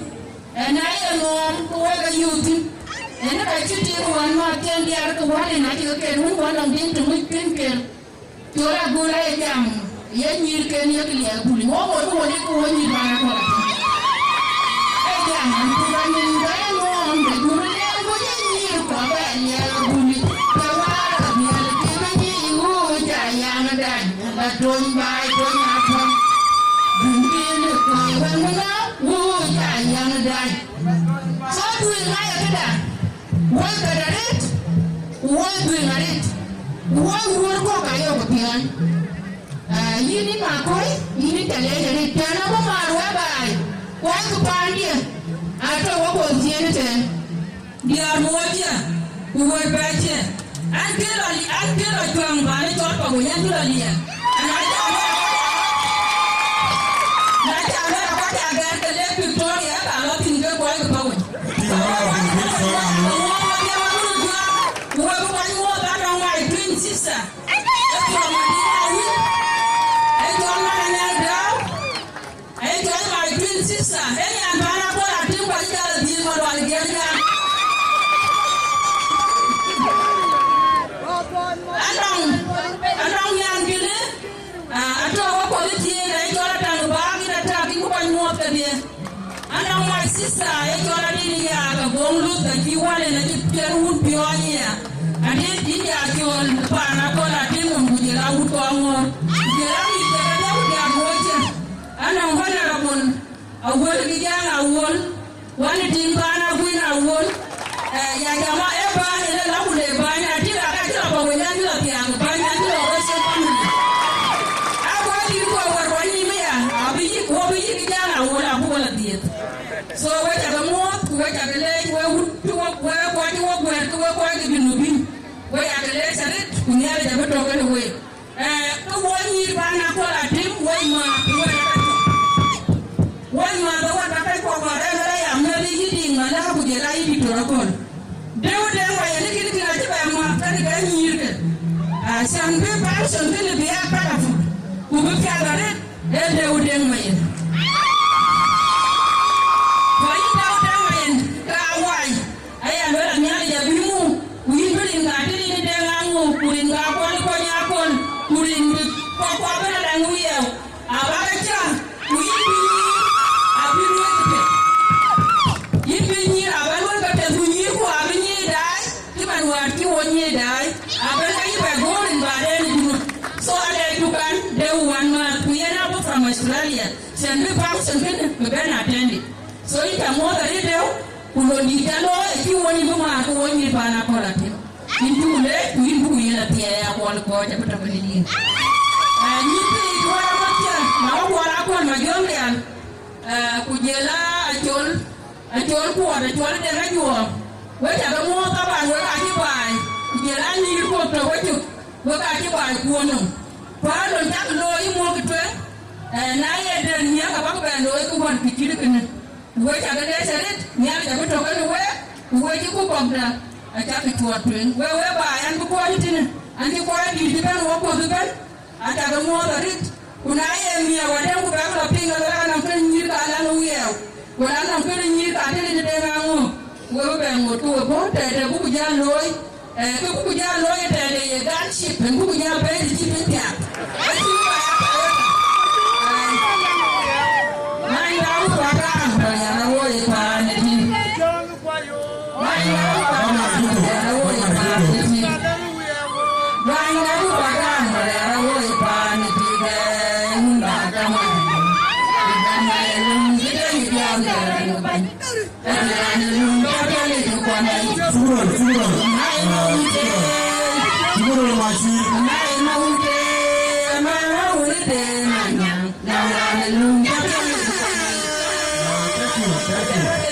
Eh, na ye ŋɔɔm ke wek ayï thïn. Eh, në ka cï tik wän nɔ̈k cïn diäär ke wän en acï ke ken wun wän nɔm din të ŋuc piŋ ken. Col Agul aye jam, ye nyïïrken ye liɛɛr Agul. Wo ŋot ku wo lik ku wo nyïïr paan Akol Atem. Ee jam, ku ba nyin bɛ ŋuɔɔm, bɛ jur liɛɛr ku ye nyïïr ku abɛ liɛɛr Agul. Ke waar ka miɛl ke bɛ nyïïr wu ca yaŋ dac, ba tony baai tony atɔ̈. Dun bin kɔc wën wën wu ca yaŋ dac. So duëër ŋa ye këda? Woi bɛ̈t arëët, ku woi dhuëëŋ arëët, ku woi wuöör kɔ̈k ayok piɔ̈ɔ̈ny. Ah, yïn ë Makoi, yïn ë ca leec arëët, piɛn abï maar wɛ̈t baai, wɛ̈t kë paandiɛ̈. Atɔ̈ wok kɔc ciëën ëtɛ̈ɛ̈n, diäär bï wok cië, ku wëët bɛ̈ɛ̈i cië. An, kë lɔ, an, kë lɔ cuäŋ bä në cɔl Pakuɔny, an, kë lɔ liɛɛr. An, na cä lueel, na cä lueel, akɔc cä gɛ̈ɛ̈r ke lek Victoria, ka lɔ thïn ke kuɔc ke Pakuɔny. Ku wok bï kuany wok, an, nɔŋ my twin sister. Ee cɔl Madina Awil. Ee cɔl Madina Dau. Ee cɔl my twin sister, ee nyan paan Akol Atim, ku acï jal adhil Malual Giɛ̈r nyan. Anɔŋ, anɔŋ nyan kënë, ah, atɔ̈ wok kɔc ciëën, ee cɔl Ataŋ Baak, yïn Ataŋ, yïn bï kɔc nyuɔɔth kedhie. Anɔŋ my sister, ee cɔl Adït Yaak Aboŋ Luth, acï wal en acï piɛl wun piɔɔny ya. Adït, yïn ya cɔl paan Akol Atim, ku jël awut kɔŋ ŋoot. Ku jël amïth kedhie, ku jal ŋoot cë. Anɔŋ Honorable Awuɔl Kijaŋ Awuɔl, wän ë tim paan Akuën Awuɔl. Eh, ya jama, ee bäny, ënë la ku le bäny, atïk aka cï lɔ Pakuɔny, an cï lɔ thiaŋ bäny, an cï lɔ Rochel family. Akuɔc dït ku awär kuany yïm aya, abï yïk, wo bï yïk Kijaŋ Awuɔl, abuk lɔ dhiëëth. So, we cä ke muɔɔth, ku we cä ke leec, we wut cï wok, we kuɔc cï wok guɛ̈ɛ̈r, ke we kuɔc ke Junubin. We ya ke leec arëët, ku Nhialic abï tɔ̈ kenë week. Eh, ke wo nyïïr paan Akol Atim, wo määth, wo ye ka cök. Wo määth, wo ka kɔc kɔ̈k kɔ̈k rɛ̈ɛ̈r rɛ̈ɛ̈r ya mɛ̈th yï Diŋ Malak ku jël a yï Diktor Akol. Deu Deŋ Mayen, kïn kïn acï bɛ määth tënë ke nyïïrke. Ah, cän bï function kënë bï ya colorful, ku bï piath arëët, ee Deu Deŋ Mayen. Ku yïn Deu Deŋ Mayen, ka wai. Aya luel a Nhialic abï muk, ku yïn bï rin ka tëde yïn Deŋ Aŋu, ku rin ka Akol Kony Akol, ku rin bï kɔc kuɔ bï rɔt a ŋu yɛu, abä ke cä, ku yïn bï nyïïr abï lueel këpiɛth. Yïn bï nyïïr abä lueel këpiɛth, ku nyïïrku abï nyiëëc daai, cï man wäär cï wo nyiëëc daai, abï ke yï bɛ goor rin baden ë Junub. So alɛɛcdu kan, Deu wän määth, ku yen abɔ̈ from Australia, cän bï function kënë bï bɛ̈n attended. So yïn cä muɔ̈th arëët Deu, ku lon dït cä looi acï won yïn bï määr ke won nyïïr paan Akol Atim. Yïn cuk leec, ku yïn buku yen athiɛɛi Akol kɔc abï tɔ̈ kenë yïn. Eh, nyïïr thiic wär amɔ̈th cä, na wä Kuɔl Akol Majɔŋ Rial, eh, ku jël a Acol, Acol Kuɔt, Acol Deŋ Ajuɔɔm. Wek cä ke muɔ̈th taban, wek acï baai, ku jël a nyïïr kɔ̈k tɔ̈ wecök, wek acï baai kuɔ̈n nɔm. Ku alon cäk looi yï muɔ̈k tueŋ, eh, na ye dɛ̈t nhiäk abäk bɛ looi ke wän kë cït kënë. Ku we cä ke leec arëët, Nhialic abï tɔ̈ kenë week, ku we cï ku kɔ̈kda acäkï cuɔt tueŋ. We, we ba an bï kuɔny tënë, an cï kuɔny dït cï bɛ̈n wok kuɔth ëbɛ̈n, acä ke muɔ̈th arëët. Ku na ye miɛɛu adɛ̈m ku bɛ̈k lɔ piŋ, aluel anɔŋ kënë nyïïr ka lan wiɛɛu, ku lan nɔŋ kënë nyïïr ka tënë tëde ŋa ŋö, we bï bɛ ŋot ke we bɔ̈ tɛ̈dë buku jäl looi. Eh, kë buku jäl looi tɛ̈dë ye gunship, en buku jäl bɛ̈ɛ̈i cï piny thiaak. Acï bï ba ya Toyota. Ai. Many da ku kuat raan, bä ya na woi paan ë tïŋ. Many da ku kuat raan, bä ya na woi paan ë tïŋ. Many da ku kuat raan, bä ya na woi paan ë tïŋ. Eh, wun ba ka many. Ba many, wun cï dee yï biak, bä many. Shukran, shukran. Ah, shukran. Shukran, Mashir. Ah, thank you, thank you.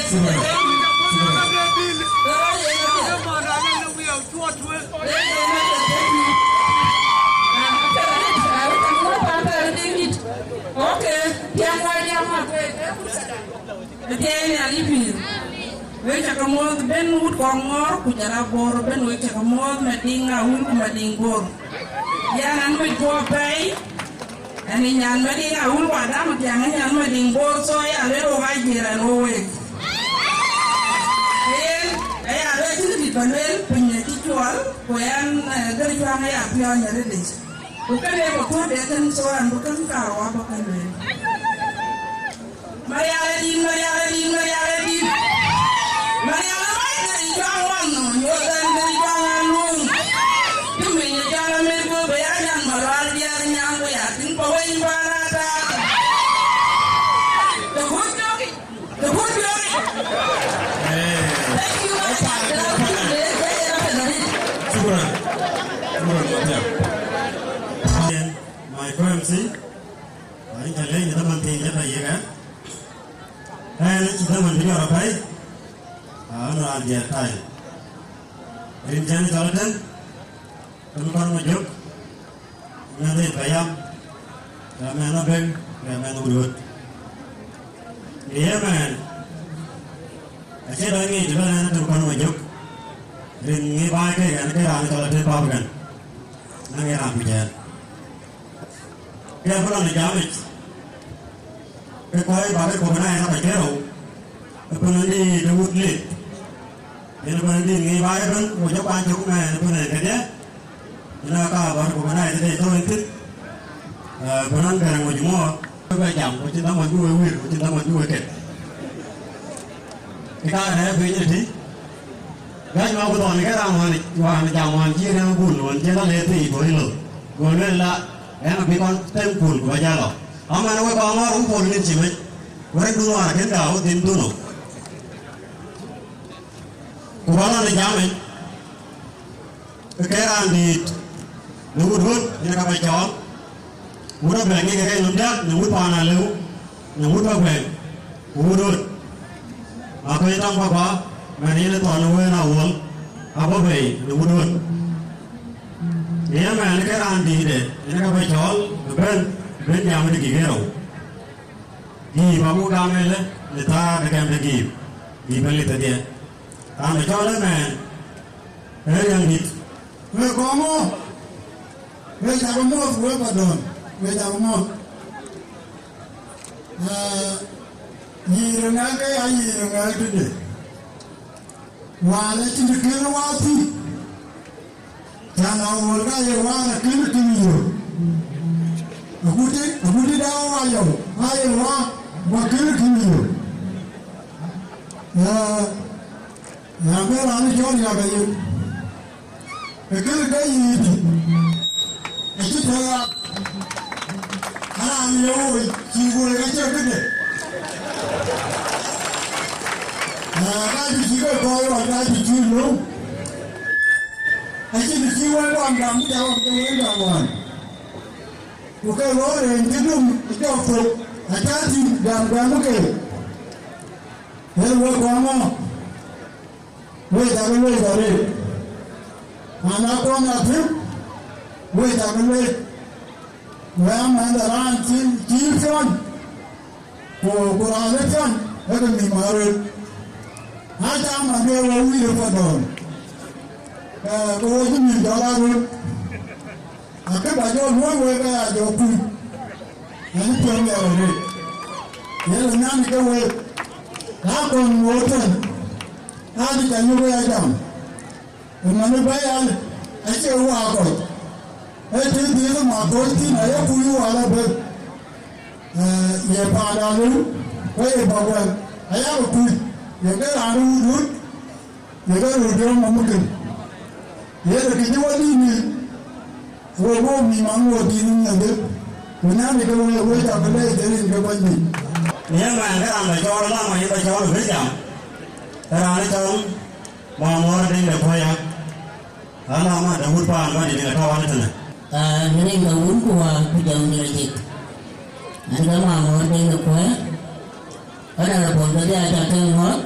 Shukran. Shukran. Okay, tiang wa, tiang wa. Athiɛɛi Nhialic pïïr. Wek cä ke muɔ̈th ben wut kɔŋ ŋɔ̈ɔ̈r, ku jɔl a Bor ben, wek cä ke muɔ̈th Madiŋ Awil ku Madiŋ Bor. Yɛn an mec guɔ apɛi, ɛn ë nyan Madiŋ Awil, ku adam tiaŋ ë nyan Madiŋ Bor, so aya lueel wok aa jiëër ɛn wok wek. Yen aya lueel cïn dït bä lueel, piny acï cuɔl, ku ɛn, eh, gër cuaŋ aya piɔ̈ɔ̈ny arëëtic. Ku kënë bä kuɔ̈t de kën, so ɛn bï kën karou abä kën lueel. Marial adït, Marial adït, Marial adït. Marial amac kën cuaŋ wan nɔm, nyuɔth ɛn kën cuaŋ wan luŋ. Cï miny ë cɔl Amerik bï ya nyan Malual Diɛɛr nyan ku ya tïŋ pa weny pan ata. Të kuc jɔki, të kuc jɔki. Eh. Thank you, Marial. Shukran. Shukran, Marial. My currency. Wani ca leny ë dhaman thiin jël ayek, eh? Ɣɛn acï dhaman bï jɔt apɛi, aa, ɣɛn raan diɛɛr thai. Rin cän cɔl ëtën, rin kɔn Majök, mɛnh ë payam, ya mɛnh abëŋ, ya mɛnh wut wut. Në ye mɛɛn, acie dɔc ŋic të bɛ̈n ɣɛn rin kɔn Majök, rin ŋic baai ke ɣɛn ke raan cɔl ëtën bäp ɣɛn, na ŋic raan ku cɛɛl. Ke bï lɔ në jamic, ke kɔc bä ke kɔ̈k na yen aba cï rou, ë pën ëndï de wut lip. Yen ë pën ëndï ŋic bä ëbën, ku jɔ kuany cök mɛɛn ë pën ë kedhie. Yen aka bä ke kɔ̈k na yen tëde thou yen thïn. Ë pën ën gɛ̈rɛ̈ŋ wec muɔɔr. Bɛ jam, ku cïn dhamɔn bï we wïr, ku cïn dhamɔn bï we ket. Ë ka rɛ̈ɛ̈r piny ëtï. Gäny ma ku thɔn ke raan wään, wään jam wään cï rɛ̈ɛ̈r bul, wään cï la le thii bɔ̈ ilo. Go lueel la, ɣɛn abï kɔn them pul ku ba jal lɔ. Aman wek kɔn ŋɔɔr wun pol nin cï mec. Wek dun wään akën gääu dhil dun nɔm. Ku ba lɔ në jam ëc, ke ke raan dïït në wut ɣöt yen ka ba cɔɔl. Wut abɛ̈ ŋic ke ke nɔm diäk në wut paan alëu, në wut Pakuɛŋ, ku wut ɣöt. Aköc Taŋ Pakua, mɛn yen ë thɔn ë wëën awuɔl, abɔ̈ bei në wut ɣöt. Në ye mɛn ke raan dïïtde yen ka ba cɔɔl bï bɛ̈n, bï bɛ̈n jam ë dïgik ë rou. Giip abuk gam ëlë në thaar de kɛm de giip, giip ë lith ëdhiɛ. Raan ë cɔl ëmɛɛn, ee riɛŋdït. Wek kɔŋ ŋö? Wek cak muɔ̈th, wek Padɔ̈n, wek cak muɔ̈th. Ee, yïr ŋɛk ke ya yïr ŋɛk tëde. Wään acïn të kën wath thïn, cän awuɔl ka ye wään akën kën yök. Aguti, aguti da wa yɔu, ka ye wään, wa kën kën yök. Ya, ya bɛ raan cɔl ya bɛ yök. Ë kën ke yiic, acï tɔ̈ ya. Raan ye woi, cï woi ka cï këde. Aa, ka cï cï ke kɔɔr ɣɔn, ka cï cï löŋ. Acïn cï woi kuan gam, cä ɣɔn ke woi gam wään. Ku ke ɣöö reen cï dum ë jɔk thok, acä tïŋ gam gam ke. Ee woi kɔn ŋö? Wek cak lueel arëët, man akuɔn atïm, wek cak lueel, wek amɛ̈nhde raan cï, cï piɔ̈n, ku, ku raan ë piɔ̈n, ee ke mïm arëët. Na cam ade wek wïïr ë Padɔ̈n, ke, ke wo cï mïm jɔl arëët. Akë ba jɔ luɔ̈i wek aya jɔ kuc, ɣɛn piɔ̈n ya arëët. Yen ë nyan ke wek, na kɔn ŋoot tën, na cï ca yök ya jam. Ëmënë bɛ̈ɛ̈i an, acie waak kɔc, ee tëë dhiëëth ë Makɔ̈ɔ̈c thïn, aye kuc wal abël, ee, ye paanda lëu, ku ye bɔ̈ wɛ̈l, aya ke kuc, ye ke raan wut wut, ye ke röt yɔ̈ɔ̈m ë mukën. Yen ë kë cï wä dïït nïïm, wek wok mïïm aŋoot dïït nïïm adhil, ku nyan ë ke wek, wek cak leec rin ke Bɛ̈nydït. Yen man ke raan bɛ cɔɔl, la ma yen bɛ cɔɔl ë bï jam, ke raan ë cɔl Mamuɔɔr Deŋ de Kuɔ̈i ya, ala ma de wut paan Bɛ̈nydït de tɔ̈u wan tënë. Aa, në rin ke Wun ku Wät ku Jɔŋdït Lajik. Ɣɛn ke Mamuɔɔr Deŋ de Kuɔ̈i, Honorable kedhie aca ke ŋɔ̈ɔ̈th,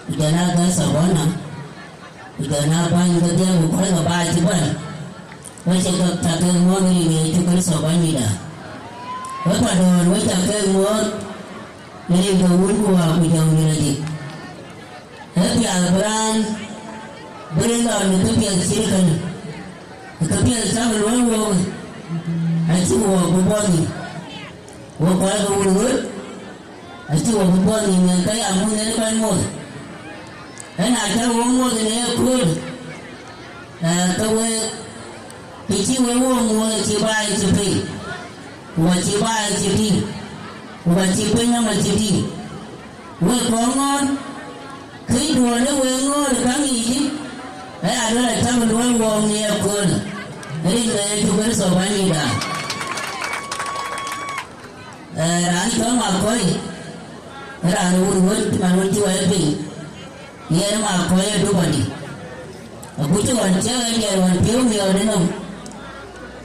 ku jɔl aa ke Sabona, ku jɔl aa bäny kedhie ku kɔc ke baai cï bɛ̈n. Wek cä ke, cä ke ŋɔ̈ɔ̈th në rin ke Yecu Kërtho Bɛ̈nydït. Wek Padɔ̈n, wek cä ke ŋɔ̈ɔ̈th në rin ke Wun ku Wät ku Jɔŋdït Lajik. Ee piath bï raan bï rin lɔ në këpiɛth cït kënë, këpiɛth cäk luɔ̈i wok, acï wok bï bɔ̈ nhïïm. Wok kɔc ke wun ɣöt, acï wok bï bɔ̈ nhïïm, yen ke ya muny yen kɔc moth. Ëna cä wok moth në ëkööl, ee, ke wek, të cï wek wok moth acï baai cï piny, ku acï baai cï dït, ku acï piny nɔm acï dït. Wek kɔc ŋɔ̈ɔ̈th, këc duɔ̈ɔ̈n ë wek ŋɔ̈ɔ̈th ë käŋ yiic, aya duɔ̈n acäk luɔ̈i wok në ëkööl, rin ke Yecu Kërtho Bɛ̈nydïtda. Ee, raan cɔl Makɔ̈i, raan wun ɣöt man wën cï wɛ̈ɛ̈r piny, yen Makɔ̈i ë Dubadi. Agucï ɣɔn cï ɣɛn jɛl ɣɔn piɔ̈u miɔɔt ë nɔm,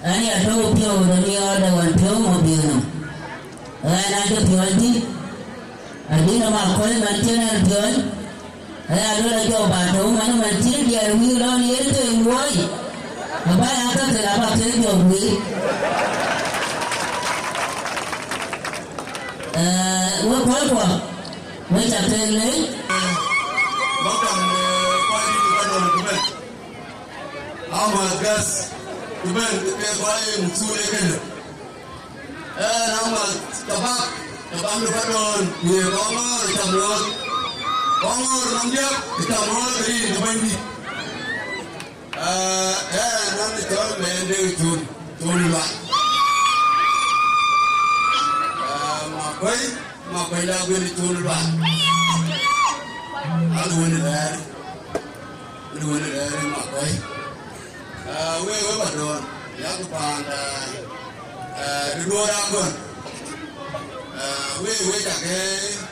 ɣɛn ya tɔ̈u piɔ̈u de miɔɔt de ɣɔn piɔ̈u mɔ biëër nɔm. Ɣɛn acï piɔ̈ɔ̈c thïn, Adï, na ma kɔc man cïn ɣɛn piɔ̈ɔ̈ny, aya luel ajɔ ba tɔ̈u man, man cïn diɛɛr wïïr lɔ në yen ke luɔi, aba ya ka ke aba ke jɔ wïïr. Eh, wek kɔckuɔ, wek ca ke leec. Welcome, eh, kɔc dït ë Padɔ̈ɔ̈r ku bɛ̈n. Amath guest ku bɛ̈n ke kɔc ye mukthul ë kënë. Eh, amath Tabak, Tabak de Padɔ̈ɔ̈r, ye Kɔŋɔ̈ɔ̈r, ca muɔ̈ɔ̈th. Kɔŋɔ̈ɔ̈r nɔm diäk, ca muɔ̈ɔ̈th rin ke Bɛ̈nydït. Eh, eh, nɔn cɔl Mɛɛn Deŋ Col, Col Lual. Eh, Makuei, Makuei la guel Col Lual. Aluel rɛɛr, aluel rɛɛr Makuei. Ah, we, we Padɔ̈ɔ̈r, yak paan, ah, ah, duduɔɔr agɔn. Ah, we, we cake,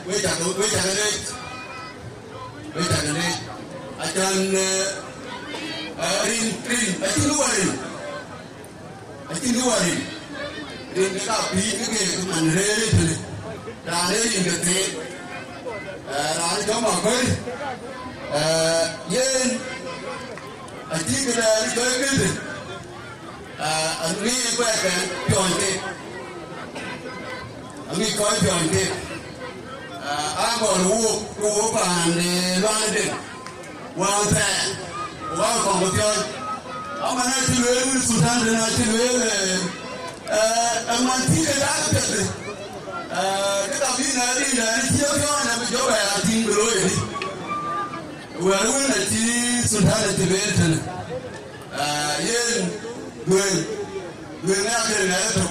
we cake, we cake leec. We cake leec. Acan, eh, ah, rin, rin, acïn kë wär rin. Acïn kë wär rin. Rin ke ka pïïr ke ke man rëër ë tënë. Raan ee rin ke theek. Eh, raan cɔm Makuei. Eh, yen, acï këdɛn cɔl këdë. Ah, aŋic kuɛɛr kɛn piɔ̈ɔ̈ny keek. Aŋic kɔc piɔ̈ɔ̈ny keek. Ah, agɔl wook, ku wook paan, eh, Lual Deŋ. Wään thɛɛr, ku wään kɔŋ ke piɔ̈ɔ̈ny. Aman acï lueel wën Sultan tënë acï lueel, eh, eh, eh, man cï ke dak piɛth. Eh, ke ka bï ŋɛk rin dɛn cï piɔ̈ɔ̈ny abï jɔ bɛ ya tïŋ bï looi ëdï. Wɛ̈ɛ̈r wën acï Sultan acï lueel tënë. Ah, yen duëëŋ, duëëŋ ë akër ŋɛk ëtök.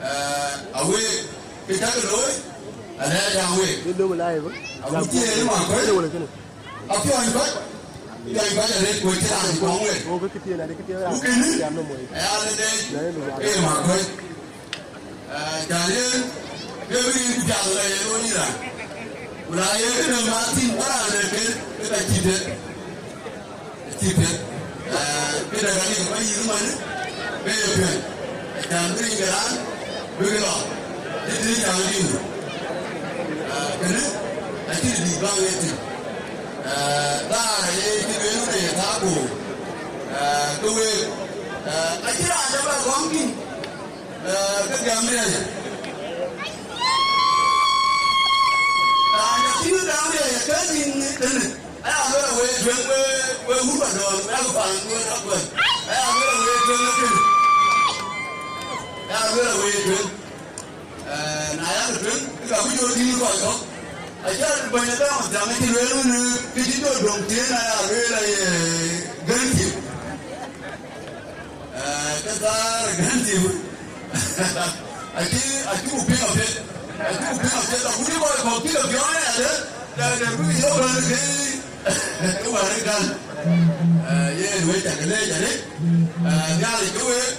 Ah, aweek, kë cäkï looi, alɛɛc aa week. Awu cï yen Makuei, apiɔ̈ɔ̈ny kɔc, piɔ̈ɔ̈ny kɔc arëët, ku cï raan kɔŋ wek. Ku kënë, aya leec, ee Makuei. Ah, cä yen, ke bï rin ku piath lɔ ye looi yïn raan. Ku na ye këdäŋ ma thïn, bä raan dɛ̈ ket, ke ka cït dɛ̈t. Cït piɛth. Eh, këdɛ̈ ka lik bä yïth man, ke ye piɛth. Acan bï rin ke raan, bïk lɔ. Cït rin caŋ dïn. Eh, kënë, acïn dït bä ŋiɛc thïn. Eh, dhaar aye cï lueel wën aye thaar koor. Eh, ke week, eh, acïn raan cä bä gɔ̈ŋ thïn. Eh, ke gäm riɛl. Raan cä cïn gäm riɛl, ke nyin tënë. Aya luel awëë tueŋ, we, we wur Padɔ̈ɔ̈r, we yak paan, we yak kuɛth. Aya luel awëë tueŋ ë kënë. Aya luel awëë tueŋ. Eh, na yak tueŋ, ke ka bï jɔ dïïr kɔc kɔ̈k. Aca bɛ̈ny ë Dɔŋ Athiäŋ acï lueel wën, kë cï jɔ döŋ tiëën aya lueel aye gɛ̈n cï. Eh, ke thaar gɛ̈n cï. Acï, acï ku piŋ apiɛth. Acï ku piŋ apiɛth. Agut cï kɔc kɔ̈k cï ke piɔ̈ɔ̈ny adë, dɛ, dɛ, bï yök bɛ̈n ke, ke wär ë gäl. Eh, yen wek cä ke leec arëët. Eh, Nhialic ke week,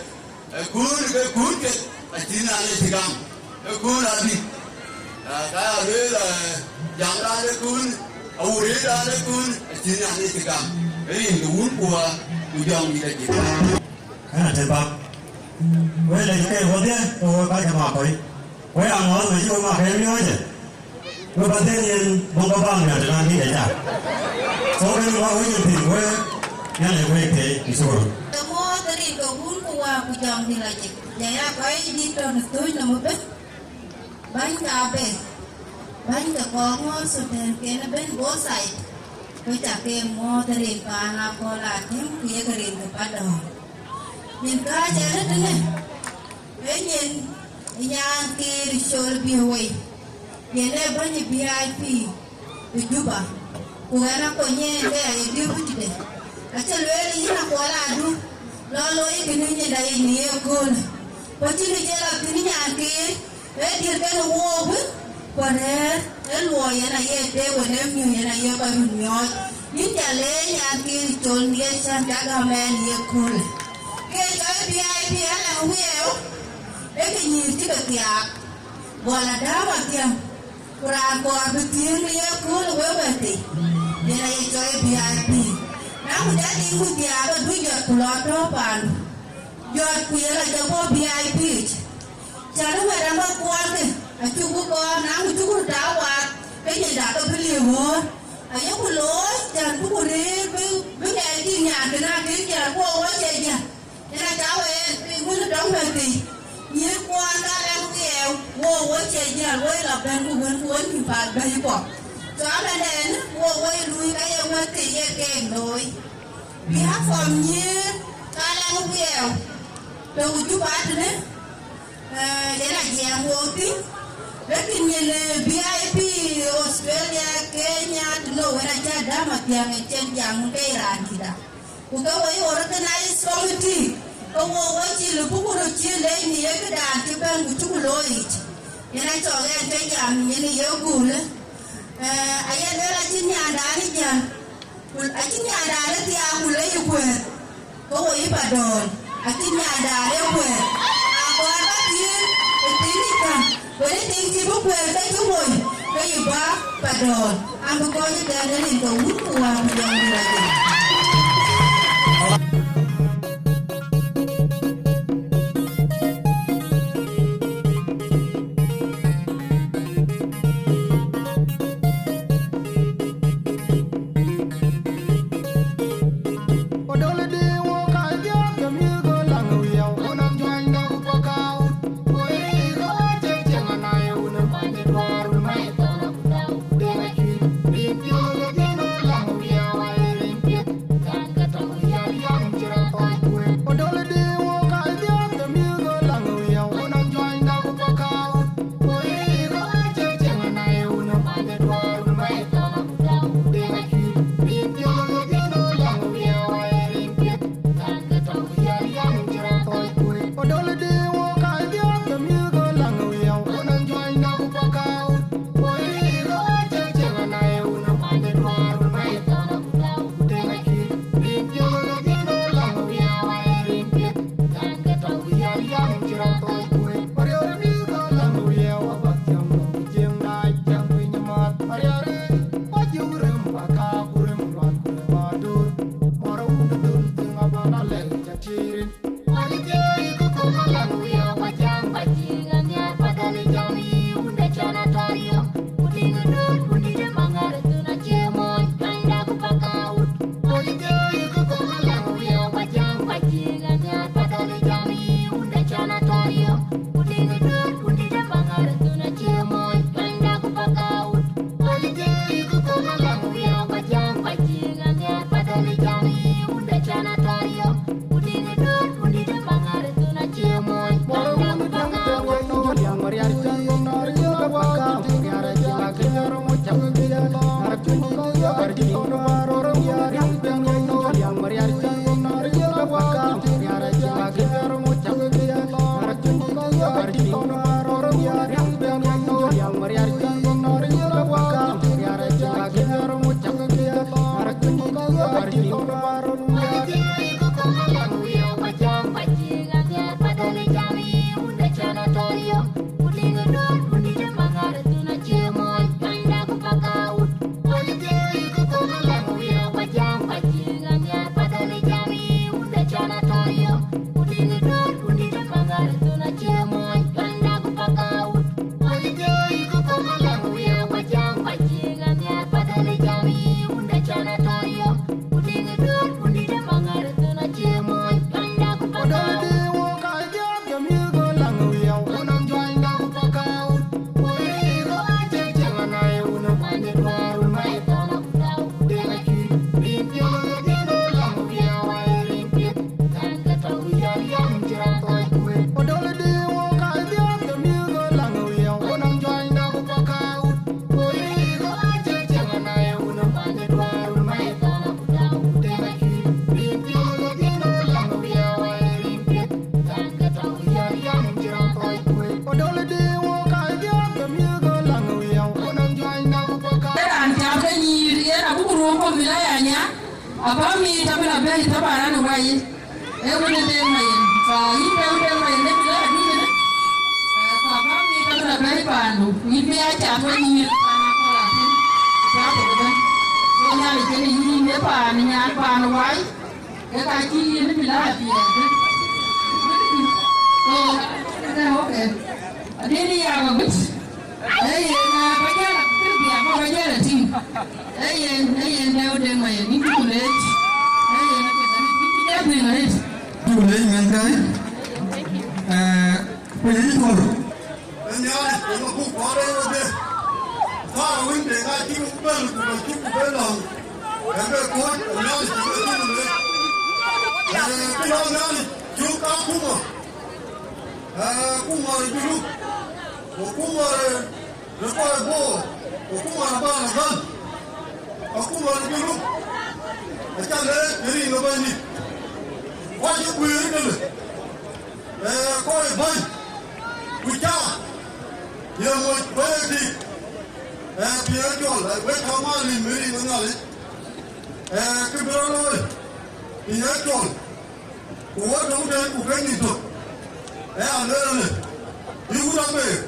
eh, kuur ke kuur ke, acï Nhialic cï gam. Ë kuur adï. Ah, ka ya lueel, eh, jamdan ë kuur, awuur ë dan ë kuur, acï Nhialic cï gam. Rin ke wun kuɔ, ku jɔŋ dït acï. Ɣɛn atëk bäk. Wek lec ke wodhie, ke wek ka jɔt Makuei. Wek aŋɔ̈ɔ̈th, wek cï wek Makuei miɔɔcë. Wek bä dhil yen bɔ̈ bä bäŋ miɔɔc tënɔŋ kï de cak. So, kën wä wec yen thïn wek, Nhialic wek thëëi, ë shukran. Të mɔ̈ɔ̈th rin ke wun ku wäär ku jɔŋdït lajik. Jɔ ya kɔc dït tɔ̈ në thööc nɔm ëbën. Bäny ka bɛ̈n, bäny ke kɔɔr ŋɔ̈ɔ̈r Sudan kën ëbën both side. Ku ca ke muɔɔth rin paan Akɔl Atïŋ ku yek rin ke Padɔ̈ɔ̈r. Nyin kääc arëët ënë, ee nyin ë nyan Kiir Col Biöör Wei. Yen ee bäny ë V I P ë Juba, ku ɣɛn akony en ke aye deputy de. Acï lueel yïn Akɔl Adu, lɔ looi kënë nyinda yic në ye köölë. Ku acïn kë cï lɔ thïn nyan Kiir, ee diëër kenë wook wën, ku arëër ë luɔi yen aye teek wën ë miɔ̈c yen aye kɔc röt miɔɔc. Yïn ca leec nyan Kiir Col në ye cän ca gäm ɛn ye köölë. Ke cɔl V I P alɛ̈ŋ wiɛɛu, ee kë nyïïr cï ke thiaak. Gɔl adääu athiäŋ, ku raan kɔɔr bï thiëëŋ në ye kööl ë wëu ëthic, yen aye cɔl V I P. Na ku jɔ tiiŋ ku thiaak, adu jɔt ku lɔ tɔ̈u paandu. Jɔt ku ye lɔ jɔ bɔ̈ V I P yic. Cän wɛ̈t amä kuɔɔrkï, Acuk bï kɔɔr, na ku cuk röt aa waak, ke nyin dak ke bï liep ɣöör. Ayeku looi, cän bï ku rëër bï, bï ŋɛk tik nyan kën akën jäl, ku wok wɔ cie jäl. Yen acä wek, piny wën ë dɔm bɛ̈n thïn. Nyïïr kuɔɔn ka lɛ̈k wiɛɛu, wok wɔ cie jäl, wok lɔ bɛ̈n ku wën, ku wën nïm path bɛ̈n ë pɔk. So, amɛn ɛn, wok wɔ ye luui ka ye wɛ̈t thii ye keek looi. Behalf of nyïïr ka lɛ̈k wiɛɛu, tɔ̈ ku Juba tënë, Eh, yen ajiɛɛm wok thïn. Lakin yen, eh, V I P Australia, Kenya, tënou yen acä däm athiäŋ ë cen jam ke raan dït da. Ku ke woi organize committee, ke wo wo cï lupuk röt cï lec në ye këdan cï bɛ̈n ku cuk looi yic. Yen acɔk ɛn ke jam yen ye guulë. Eh, aye lueel acïn nyandan ë jäl. Ku acïn nyandan ë thiaak ku lec ë kuëër, ke wo yï Padöl, acïn nyandan ë kuëër. Akɔɔr ba thiëëc ë thïn yic käŋ, wën ë tiŋ cï bï kuëër ke cï woi, ke yï bä Padöl. An bï kɔc ëtɛ̈ɛ̈n ë rin ke wun ku wäär ku jɔŋdït ajï. Raan cak ke nyïïr yen abuk ruɔ̈ɔ̈m kɔ̈k mïth aya nya, abä miit abï la bɛ̈i thabaran ë wai. Ee wun ë Deŋ Mayen, ka yïn Deŋ, Deŋ Mayen, ë bï la aduk ënë. Eh, ka bä miit abï la bɛ̈i paandu, yïn bï ya cak ke nyïïr paan akɔ̈l athïn, cak ke bɛ̈n. Go Nhialic kën yïn ë paan nyan paan wai. Ke ka cï yïn bï la apiɛth. So, okay. Adï ya ba bït. Ee yen, aa, ba jäl, kërë bia ba ba jäl atïŋ. Ee yen, ee yen, Dɛ̈u Deŋ Mayen, yïn cuk leec. Ee yen, apiɛth, yïn cï jam piŋ arëët. Cuk leec mɛnhkäi. Ee, ku yïn cuk. Ë Nhialic, ë ma buk kɔɔr ë wodë. Thaar wën de ŋa cï bɛ̈n ku bä cuk bë lɔ̈ŋ. Ë bë kuɔ̈c, ë Nhialic, ë bë cuk bë. Ee, kë lɔ Nhialic, cuk akuma. Ee, akuma ë Junub. Akuma ë Rëkɔc Bor, akuma ë Bahr el Ghazal, akuma ë Junub, aca lɛɛc në rin ë Bɛ̈nydït. Ku acï guiir tënë, ee, kɔc bäny, ku ca ye moc bɛ̈ɛ̈i tik, ee, bï ye cɔl, ee, wek ka malim në rin ë Nhialic, ee, kë bï rɔt looi, bï ye cɔl. Ku wɔ tɔ̈u tɛ̈n ku keny nïn tök, ee alueel ëlë, bï wut abëër,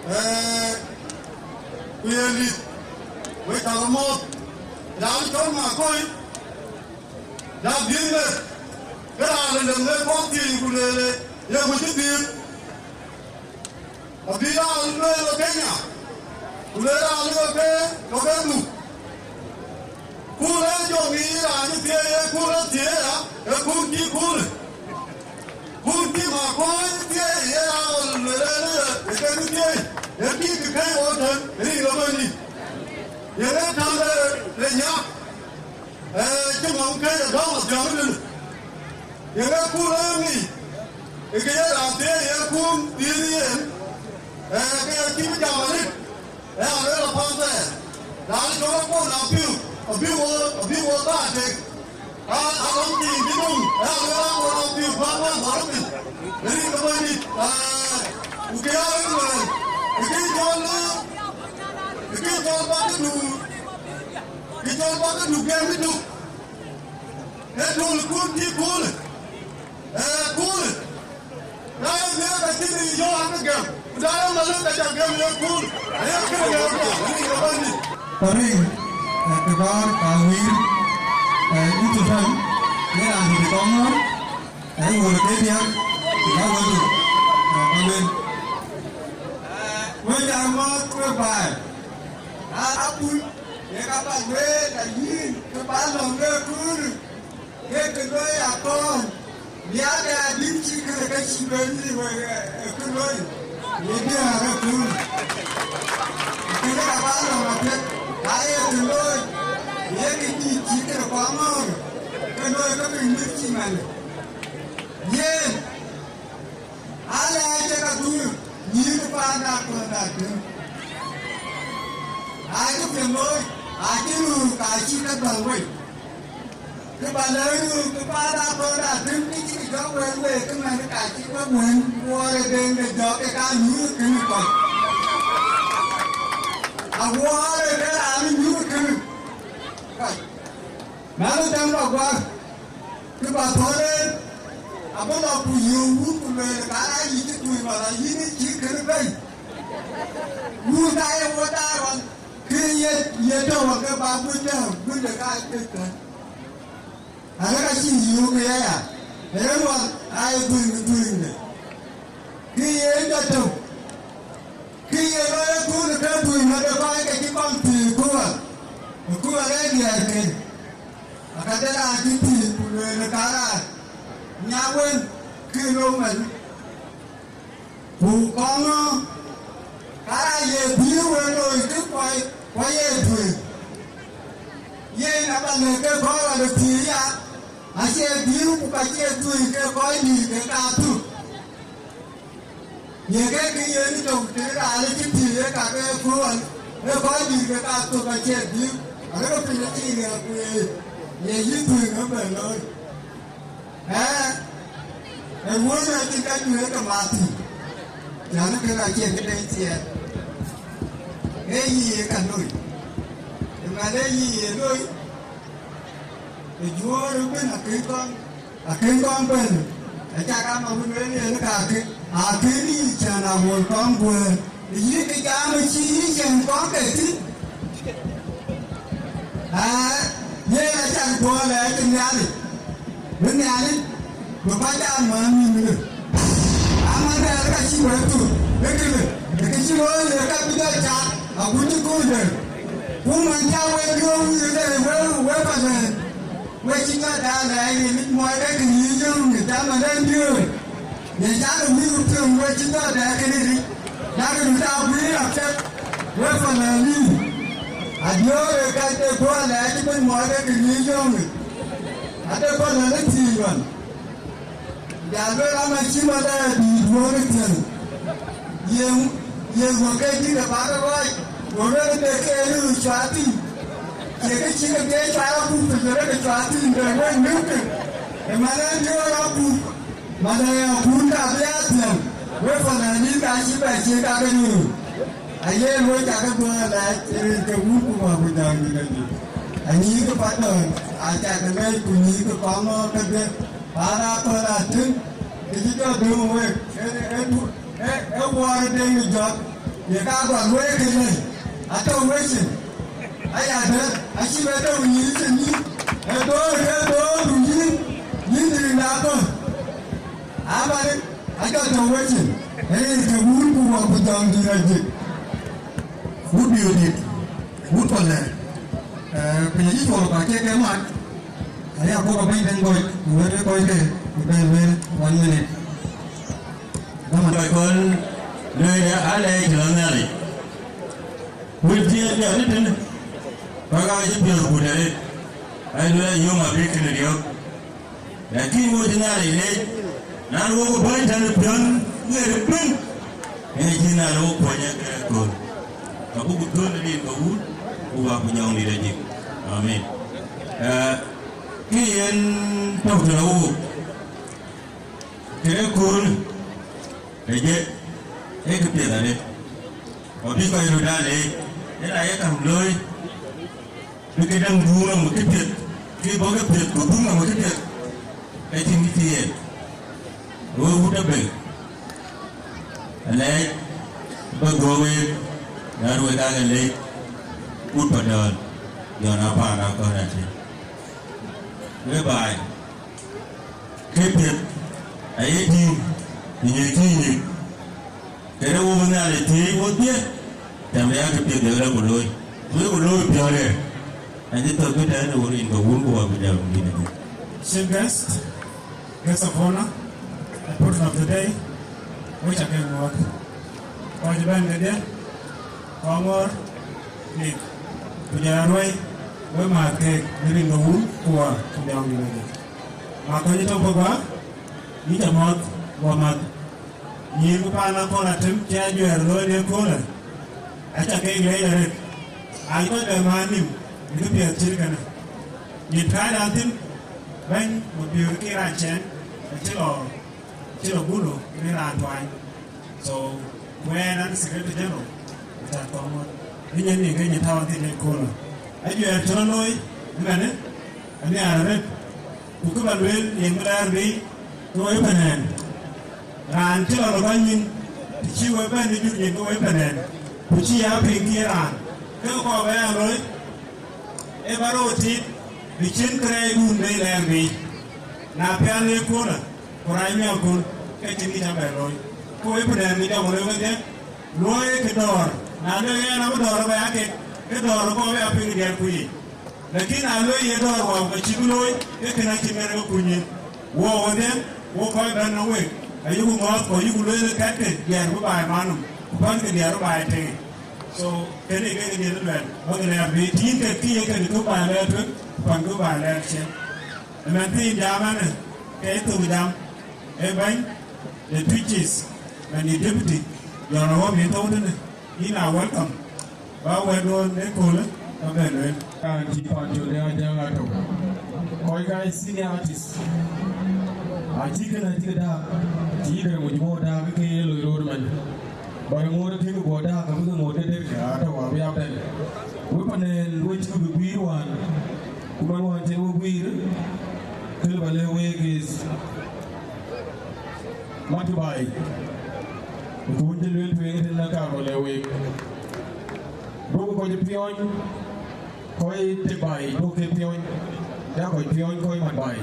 ee, ku ye lith, wek cä ke mɔ̈ɔ̈th, raan cɔl Makoi, na dhiëëth ŋeth, ke raan ë lëŋ ë kɔ̈k thiëëc ku lueel, ye ku cï dhiëëth. Abï raan lueel ë Kenya, ku le raan lueel ke, ke ke dhuk. Kur ë jɔ ŋic raan cï thiëëc, ee kur ë thiëëc ya, ee kur cï kur. Kur cï Makoi thiëëc, ye raan lueel ë, ë ke cï thiëëc, ee kï kë kɛ̈i ɣöö tën, ë rin ë Bɛ̈nydït. Yen ee täŋ de, de nyak. Ee, cï ŋɔ̈ŋ kɛ̈c ë dɔ̈ŋ ë thiɔ̈ŋ ëtënë. Yen ee kur ë ŋic, ë ke ye raan thiëëc ye kur dhiëëth yen, ee, ke ye cï bï jam arëët, ee, alueel apäl thɛɛr. Raan cɔl Akon Apiu, abï wo, abï wo bä tek. Aa, alɔŋ tiiŋ cï döŋ, ee, alueel Akon Apiu bä bä dhɔ̈r piny. Në rin ke Bɛ̈nydït, ee, ku ke ya rin lueel, ë ke cɔl, ë ke cɔl bä ke nu, ke cɔl bä ke nu gɛm ë tök. Ee döŋ ë kun cï kun, ee, kun. Na ye nhiaar ka cïn yɔ̈ɔ̈k abï gɛm, ku na ye malëk ka ca gɛm ye kun. Aye kërë ye guɔ, ë rin ke Bɛ̈nydït. Paring, ee, kë bäär ka wïïr, ee, yï Sultan, ye raan dït kɔŋ ŋɔ̈ɔ̈r, ee, wöör ke diäk, ku ka wël, ee, ka wël. Wek ca mɔ̈ɔ̈th wek baai. Aa, akun, ye ka ba lueel, ayïn, kë ba lɔ̈ŋ ke kun. Ke kë looi akɔ̈ɔ̈ŋ, miaakë adït cï kënë ke cï ben lip, ee, ee, kë looi, ye diäär ë kun. Kënë ka ba lɔ̈ŋ apiɛth, aye kë looi, ye kë dït cï kënë kuaŋ ŋɔ̈ɔ̈r, kë looi ke piny mïth cï man. Yen, alɛɛc ë ka dhur, nyïïn paan de Akon Adït. Acï piɛth looi, acï röör ka cï ke dhäl wei. Kë ba lɛ̈k röör kë paan de Akon Adït kë cï ke jɔk wël wei, kë mɛn ka cï ke wën, wuɔɔr ë den de jɔk ke ka nyuur kënë kɔc. Awuɔɔr ë den raan nyuur kënë kɔc. Mɛn ë tɛ̈m lɔ guar, kë ba thɔ̈r en, abï lɔ ku yöök wun ku lueel, ka raan yï cï kuc bä lɔ, yïn ë cï kënë bɛ̈i. Wun ka ye wo daai wan, kë ye, ye tɔ̈u wan ke ba guöc tɛ̈ɛ̈u, guöc de ka ye pek tɛ̈n. Arëk acïn yöök ë yaya, ë rɛ̈n wan aa ye dhuëëŋ ë dhuëëŋde. Kë ye jɔ tök, kë ye lɔ ë kun ë ke dhuëëŋ ŋäth ë kɔc ke cï kɔn pïïr kuɔɔr, ë kuɔɔr ë diɛɛr ken. Akate raan cï pïïr ku lueel ë karaan, nya wën, kë rou mɛn. Ku kɔŋ ŋö, kara ye dhil wën looi kë kuɔi, kuɔi ye dhuëëŋ. Yen aba lëk ke kɔc rɔt ë pïïr ya, acie dhil ku ka cie dhuëëŋ ke kɔc dïït ke ka thuk. Ye ke kë yen tök të raan cï pïïr ye ka ke kuɔn, ke kɔc dïït ke ka thuk acie dhil, arëk piny acï riɛɛk ku ye, ye yï dhuëëŋ ëbɛ̈n looi. Ee, ee, wuɔ̈c acïn ka juëc ke math thïn, yan, kek acie këde thiɛɛr. Ee yï ye ka loi, ëmɛn ee yï ye loi, ë juöör ëbën akën kɔn, akën kɔn bɛ̈n, acak ama wën wën yen kakë, akën yï cän awol kɔn guëër. Yïk jam cï yï cieŋ kɔn ke thïn. Aa, yen acak duɔ̈ɔ̈r lɛɛc ë Nhialic, bï Nhialic bï kɔc jam ŋuɛ̈ɛ̈n nïïm ëlë. Ade ka cï wek thur, e kënë, e kë cï looi, e ka bï dɔc cak, agut cï kööl dɛ̈t. Ku man cä wek diöör wïïr ëdë, wek, wek Palek, wek cï jɔ daal lɛɛc rin, muɔɔc ke kë yï yöŋ, ë jam ëdë diöör. Ye cak ë wïïr piɔ̈ɔ̈ŋ, wek cï jɔ dɛɛk kënë ric, dak ë röt aa guiir apiɛth, wek Palek yïn. Adiöör ë ka de guɔ lɛɛc ëbën, muɔɔc ke kë yï yöŋ, ade Palek ë thiëëc ɣɔn. Jal lueel, ama cï Malaya dïït duɔ̈ɔ̈r ë thiël, ye, ye ŋö ke dït ë bak ë ruac, go lueel, de ke ë röör cuat thïn, cie kë cï ke ke cuat apup, ku jɔlë ke cuat thïn, de wek mïthkë, ë man en diöör apup, Malaya akun ka bï aa thiäŋ, wek Palek yïn ka cï bɛ cï ka ke röör. Aye lueel, cakë dhuɔɔr lɛɛc rin ke wun ku wä ku jɔŋdït adï. Anyïïkë Padɔ̈ɔ̈r, acakë lɛc ku nyïïkë kɔŋ ŋɔɔk kedhie. Paan akɔ̈l atïŋ, kë cï jɔ döŋ wek, ee, ee, ee, ee wuɔɔr ë deŋ ë jɔt, ye ka gɔl wek ke lei, atɔ̈ wecin. Ayadɛ̈, acï bɛ tɔ̈u nyïïr cïn nyïïr, ee door, ee door, ku yïn, yïn dïït na kɔ̈l. Amanë, ajɔ tɔ̈u wecin, ee rin ke wun ku wä ku jɔŋdït ajik. Wut biöödït, wut Palek, ee, piny ayï cuɔl ka cï ke mat, aya kɔ̈k abɛ̈ny den gɔc, ku wël kɔc ke, ku bɛ lueel one minute. Dhaman kɔc kɔn lueel alɛɛc lɔ Nhialic. Wël thiëëc diɛt ëtënë, bäk aa cï piɔ̈ɔ̈th kut arëët, ai lueel ayöŋ abï kënë riɔ̈ɔ̈k. Lakin wo cï Nhialic leec, na wok bäny tɛ̈n piɔ̈n ŋer ëbën, ë cï Nhialic wo kuɔny ë kërɛɛc kööl, ka buk thön ë rin ke wun, ku wä ku jɔŋdït ajik. Amin. Ee, kë yen tɔ̈u tënë wok, kërɛɛc kööl, ë jë, ee këpiɛth arëët, ku abï kɔc röt aa leec, yen aye käŋ looi. Bï këdäŋ duur nɔm ë këpiɛth, kë bɔ̈ këpiɛth, ku duur nɔm ë këpiɛth, ke cïn kë cï yen. Wek wut abël, alɛɛc bä guɔ week, raan wek aa ke lec, wut Padɔ̈ɔ̈r, jɔn aa paan akɔ̈l atïŋ. Wek baai, këpiɛth aye tïŋ, ë nyuc cï nyuc. Kënë wo bï Nhialic thiëëc wodhie, tɛ̈m ya këpiɛth de rɛ̈k ku looi. Wek ku looi piɔ̈ɔ̈th rɛ̈ɛ̈r. Acï thök bï tɛ̈ɛ̈n ë wo rin ke wun ku wä bï dɛ̈ɛ̈u dït adï. Chief guest, guest of honor, the patron of the day, wek ca ke muɔ̈ɔ̈th. Kɔc bɛ̈n kedhie, kɔŋ ŋɔ̈ɔ̈r, lik, ku jɔl a ruɛ̈i, wek määth keek në rin ke wun ku wä ku dɛ̈ɛ̈u dït adï. Makony tök pek wä, yïn ca muɔ̈ɔ̈th, wä mäth. Nyïïr ku paan akɔ̈l atëm cï ajuɛɛr looi në köölë, aca keek leec arëët, aa kɔc bɛ määr nïm në këpiɛth cït kënë. Nyin kääc raan thïn, bɛ̈ny Mabiöör ke raan cɛɛn, acï lɔ, cï lɔ Gulu, ke raan tuany. So, ku ɣɛn an Secretary General, aca kɔŋ ŋot, bï nyin nïn ke nyin tääu thïn në köölë. Ajuɛɛr cï rɔt looi ëmënë, anhiaar arëët, ku kë bä lueel yen bï lɛɛr bei, ke woi panɛɛn. Raan cï lɔ lɔ bä nyin, të cï woi bɛ̈n ë jur nyin ke woi panɛɛn, ku cï ya piŋ kï raan, ke kɔɔr bä ya looi, ee bä rɔt tiit, bï cïn kërɛɛcdun bei lɛɛr bei. Na pial në köölë, ku rac miäkun, ke cïn kë cä bɛ looi. Ke woi panɛɛn bï jɔŋ looi wedhie, luɔi kë dɔ̈ɔ̈r. Na lueel yen abï dɔ̈ɔ̈r ë bä ya kek, ke dɔ̈ɔ̈r ë kɔɔr bä ya piŋ ë diɛɛrku yiic. Lakin na lueel ye dɔ̈ɔ̈r wä, ka cï bï looi, ke kën acïn ŋɛn ke kuny nyin. Wok wedhie, wok kɔc bɛ̈n nɔm wek, ayuku ŋɔ̈ɔ̈th ku ayuku lueel ë kɛ̈tkë diɛɛr bï baai man nɔm, ku pänke diɛɛr bï baai tëŋ. So, kënë ke kë diɛɛr luɛɛl, bäk lɛɛr bei, tïŋ ke kë ye kek tök baai lɛɛr tueŋ, ku pänku baai lɛɛr cieŋ. Ëmɛn thiin jam ɛnë, ke thök jam, ee bɛ̈ny de Twic East, man ye deputy, jɔn awɔp yen tɔ̈u tënë, yïn a welcome. Ba wɛ̈t duɔ̈ɔ̈r në köölë, ba bɛ lueel. An cï pan col de Ajaŋ atɔ̈u. Kɔc ka senior artist. Acï kënë acï ke daak, cï ke rem ŋuc daak ke ye loi röör man. Ba rem ŋoot ke guɔ daak, abï ke ŋoot ke der ke atɔ̈u abï abɛ̈n. Wek panɛɛn, wek cï bï guiir wään. Ku man wään cïn wek guiir, kënë ba lɛ̈k week is Mat baai, ku wun cï lueel tueŋ tënë kaar ba lɛ̈k week. Duɔ̈kkë kɔc piɔ̈ɔ̈ny, kɔc tek baai, duɔ̈kkë piɔ̈ɔ̈ny, ya kɔc piɔ̈ɔ̈ny, kɔc mat baai.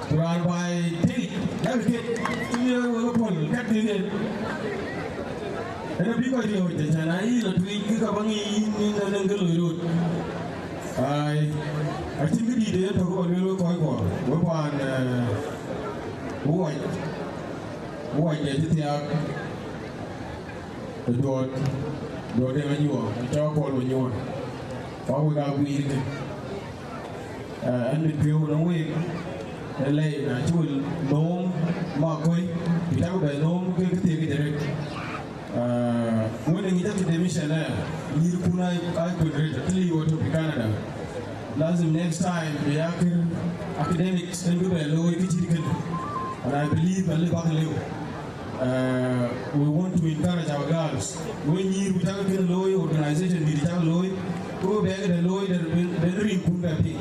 Ku raan baai tëëk, yak ket, cïn ye wek puɔ̈l, kat kek en. Ënë bï kɔc riɔ̈ɔ̈c, cän ayï lɔ tuic, kë ka bä ŋic yïn, yïn anëŋ kë loi rot. Ai, acïn kë dïït ë tök bä lueel wek kɔckuɔ, wek paan, eh, wek wac, wek wac de cï thiaak. Ë duɔɔt, duɔɔt de ŋa nyuɔɔn, ë cɔɔk Kuɔl Manyuɔɔn. Ku wek aa guiir kë. Eh, ɛn mit piɔ̈u në week, ë lɛi na cï wek nööm ma kɔc, ku cak bɛ nööm ke kë thiek kë jɛ rëët. Eh, wën ë ŋic academician aya, nyïïrkun aa, aa kuen rëët, acï lëu wɔ tök ë Canada. Lazim next time, bï ya kër academics, en bï bɛ looi kë cït kënë. And I believe alë bäk lëu. Uh, we want to encourage our girls. We nyïïr ku cak kën looi, organization dït cak looi, ku bɛ kë de looi de ben, ben rin kun bɛ piŋ.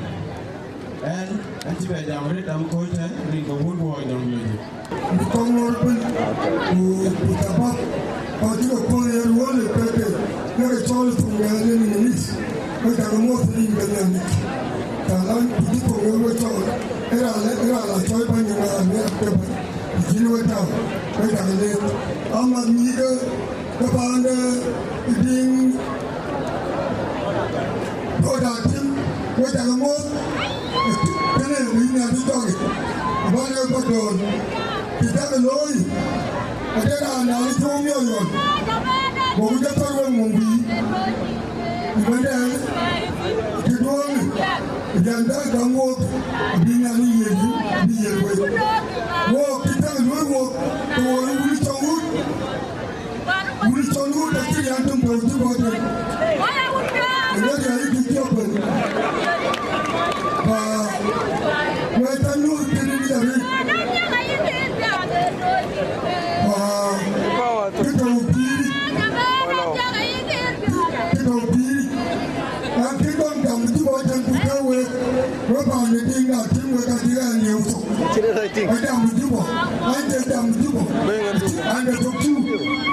Ɛn, ɛn cï bɛ jam rëët, am kɔc tɛ̈n, rin ke wun ku jam lec. Kɔŋ ŋɔ̈ɔ̈r bï, ku, ku thabab, kɔc cï ke puɔ̈l yen wöl ë keke, ke ke cɔl thuŋ de rin ë mïth, ke cak moth rin ke Nhialic. Thalan, ku cï thuŋ yen we cɔl, ë raan, ë raan la cɔl bäny ë ŋaar, ë raan ke bäny. Jin we tau, we tak le. Ama nyike, ke pande, ding. Ko da tim, we tak mo. Kene ni na di dogi. Ba le ba don. Ti tak loi. Ade na na ni to mi yon. Mo ku ja tor we mo bi. Ibande. Ti don. Janda gam wok, bï Nhialic yiëk yï, bï yiëk wek. Wok, kë cäk luɔ̈i wok, ke wok ë wun cɔŋ wut. Wun cɔŋ wut acï rian töŋ tɔ̈u cï bɔ̈ tën. Ënë rian yï cï cɔk bɛ̈n. Ba, wek cä nyuɔ̈th kënë bï arëët. Ba, kë tɔ̈u pïïr. Kë tɔ̈u pïïr. An kë dɔm jam Juba tɛ̈n ku tɛ̈ wek, wek paan ë Dinka tim wek ka cï ɣɛn lieu thok. Cïn ë rɛ̈c tïŋ. Ë jam Juba, an cï jam Juba. Bɛ̈ny ɣɛn Juba. An de thok cu.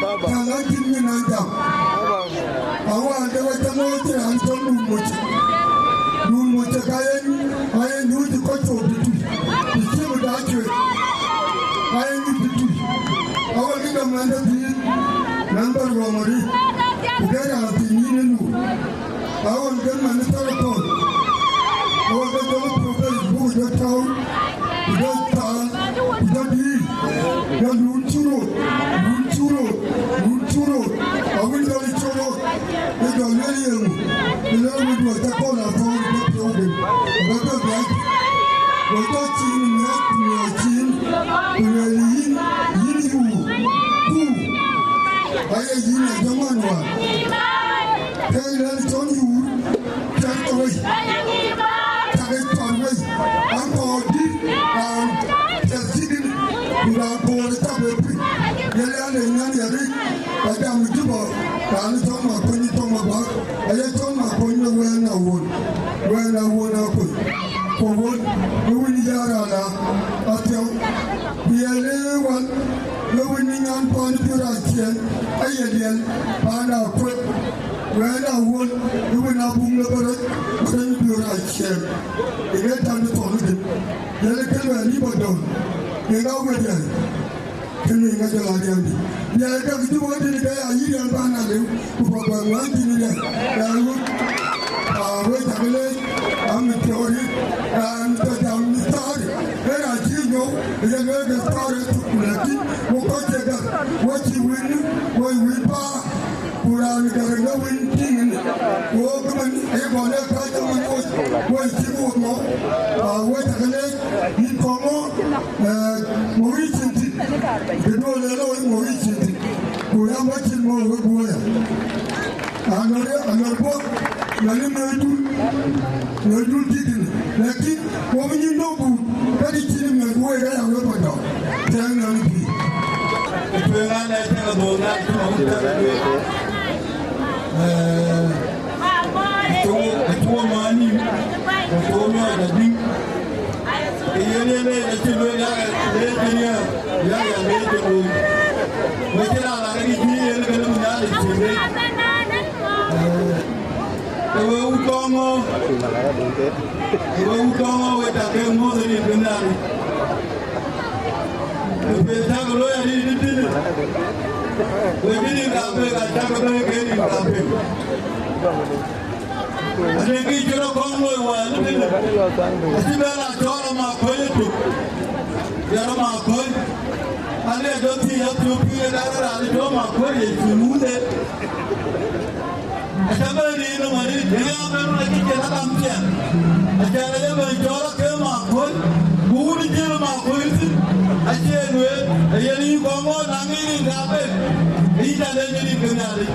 Baba. Jam an cïn min an jam. Baba. Awa de wek tɛ̈ ŋoot cï raan cɔl Dun Moc. Dun Moc ka yen, ayen nyuc kɔc thok tëtui. Të cï bï dac cuet. Ayen nyuc tëtui. Awa kë dɔm an de dhil, nɛn bä ruɔmɔri. Ku de raan thïn yïn ë nu. Awën gën man ë thar ë thɔn. Awën ke jɔl ë puɔ̈u bɛ̈ɛ̈c buk jɔ tɔ̈u, ku jɔ thaal, ku jɔ dïïr. Jɔ luun cï rot, luun cï rot, luun cï rot. Awën jɔl ë cï rot, ë jɔl lueel yen ŋu? Ë lueel wïc wɔ cä kɔn a thɔ̈ɔ̈r bä piɔ̈u ben. Bä bɛ bɛ̈ɛ̈c. Wɔ jɔ cin miɔ̈c, ku miɔ̈c cin, ku lueel yïn, yïn yuur. Ku, aye yïn a jɔ man wään. Ke rɛ̈n cɔn yuur, cän ke wei, cak ë cɔl wei, an kɔɔr dït, raan piɛth cï dït, ku raan koor ë cak wei piny. Yen an, ee nyan ya ric, ka jam Juba, raan cɔl Makueny cɔl Mabak, aye cɔl Makueny në wɛ̈ɛ̈n awuɔ̈n, wɛ̈ɛ̈n awuɔ̈n akuc. Ku wuɔ̈n, ë wïn ya raan athiau, ku ye le wan, ë wïn nyan paan Biöör Aciɛɛŋ, aye liɛl, paan akuec. Wɛ̈ɛ̈n awuɔ̈n, ë wën abuŋ lɔ bä rɔt, ku rɛ̈n Biöör Aciɛɛŋ. Ë ŋɛc tän ë thɔn ëdï, yen ë kë luɛɛl yï bä dɔ̈ɔ̈r, yen ka wëëtdiɛ̈, kënë ŋäc jɔl aa riɛ̈ndï. Bï aa däk Juba ëdï, ke ya yï riɛ̈n bä na lëu, ku bä bä ŋuan thïn ëdï, ya ɣöt. Aa, wek cak leec, am ë piɔ̈ɔ̈ri, raan tɔ jam thaari, ë raan cï nyou, ë jɔ lueel ke thaari thuk, lakin wo kɔc cï gäk, wo cï wën, wo wën paa. Ku raan gäk ë wën tïŋ ënë, wok ëmën aye gɔl ë kääc ëmën wok, wok cï wok mɔ, aa, wek cak leec, yïn kɔŋ mɔ, eh, mɔ wïc cïn thïn, kë duɔl ë looi mɔ wïc cïn thïn, ku ram acïn mɔ wek guɔ ya. Anɔr, anɔr bɔ̈, mɛn ë mɛ̈ɛ̈cdun, mɛ̈ɛ̈cdun tïtïn, lakin wok nyin dɔ̈ guut, ka dï cïn mɛ̈ɛ̈c wek aya wek bä dɔ̈, tɛ̈ɛ̈ŋ nɔn pïïr. Ë tueŋ an, ë tɛ̈ŋ adhol na cï ma wut tɛ̈ŋ adhol. Eh, ë tueŋ, ë tueŋ ma nïm, ë tueŋ miɔɔc adïŋ. Ë yen, yen, yen acï lueel ya, leec cïn ya, ya, ya leec cïn lueel. Wek cï raan la ke cï yen ke lëu Nhialic cïn leec. Eh, ke we wut kɔŋ ŋö, ke we wut kɔŋ ŋö, we tak ke ŋuɔ̈th rin ke Nhialic. Ku cäk looi arëët tëtënë, wek bï rin ka pek, acäk bɛ̈ɛ̈i ke rin ka pek. Ade kë cï rɔt kɔŋ looi wään tëtënë, acï bɛ̈n a cɔɔl Makuei ëtök, ya Makuei. Ade jɔ thiëëc apiööpï, ye dak raan cɔl Makuei ye cï wunde. Aca bɛ̈n rin nɔm arëët, ë ya bɛ̈n rɔt acï cïn akam piɛth. Aca rɔt ye bɛ̈n cɔɔl ake Makuei, ku wun jiël Makuei thïn. Acie lueel, aye rin kɔŋ ŋoot na ŋic rin ka bek, ë yïn ca lec rin ke Nhialic.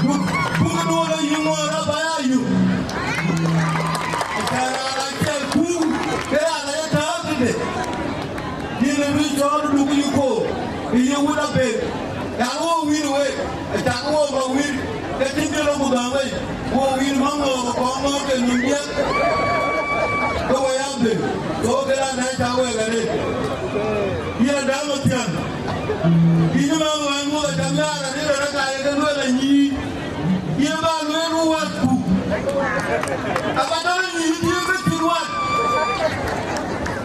Ku, ku këduɔ̈n ë yï ŋoot rɔt ba ya yök. Aca raan acɛl kuur, ke raan aye tääu tëde. Yïn ë bï cɔɔl duk yï koor, ë yï wun abël. Yak wo wïïr wek, ë cak wo ba wïïr, ke cïn kë lɔ ku dhäŋ wei, wo wïïr maŋ ŋɔɔk ë kɔŋ ŋɔɔk ke nïm diɛt, ke we ya bel, thok ke raan ë cak wek arëët. Yïn adäŋ ë thiäŋ, yïn ë maŋ wään ŋuɔ̈th acam yaar arëët arëët ka ye ke lueel anyïïn. Ye ba lueel wɛ̈tku, aba dɔl nyïïn tiëëk ke cït wɛ̈t.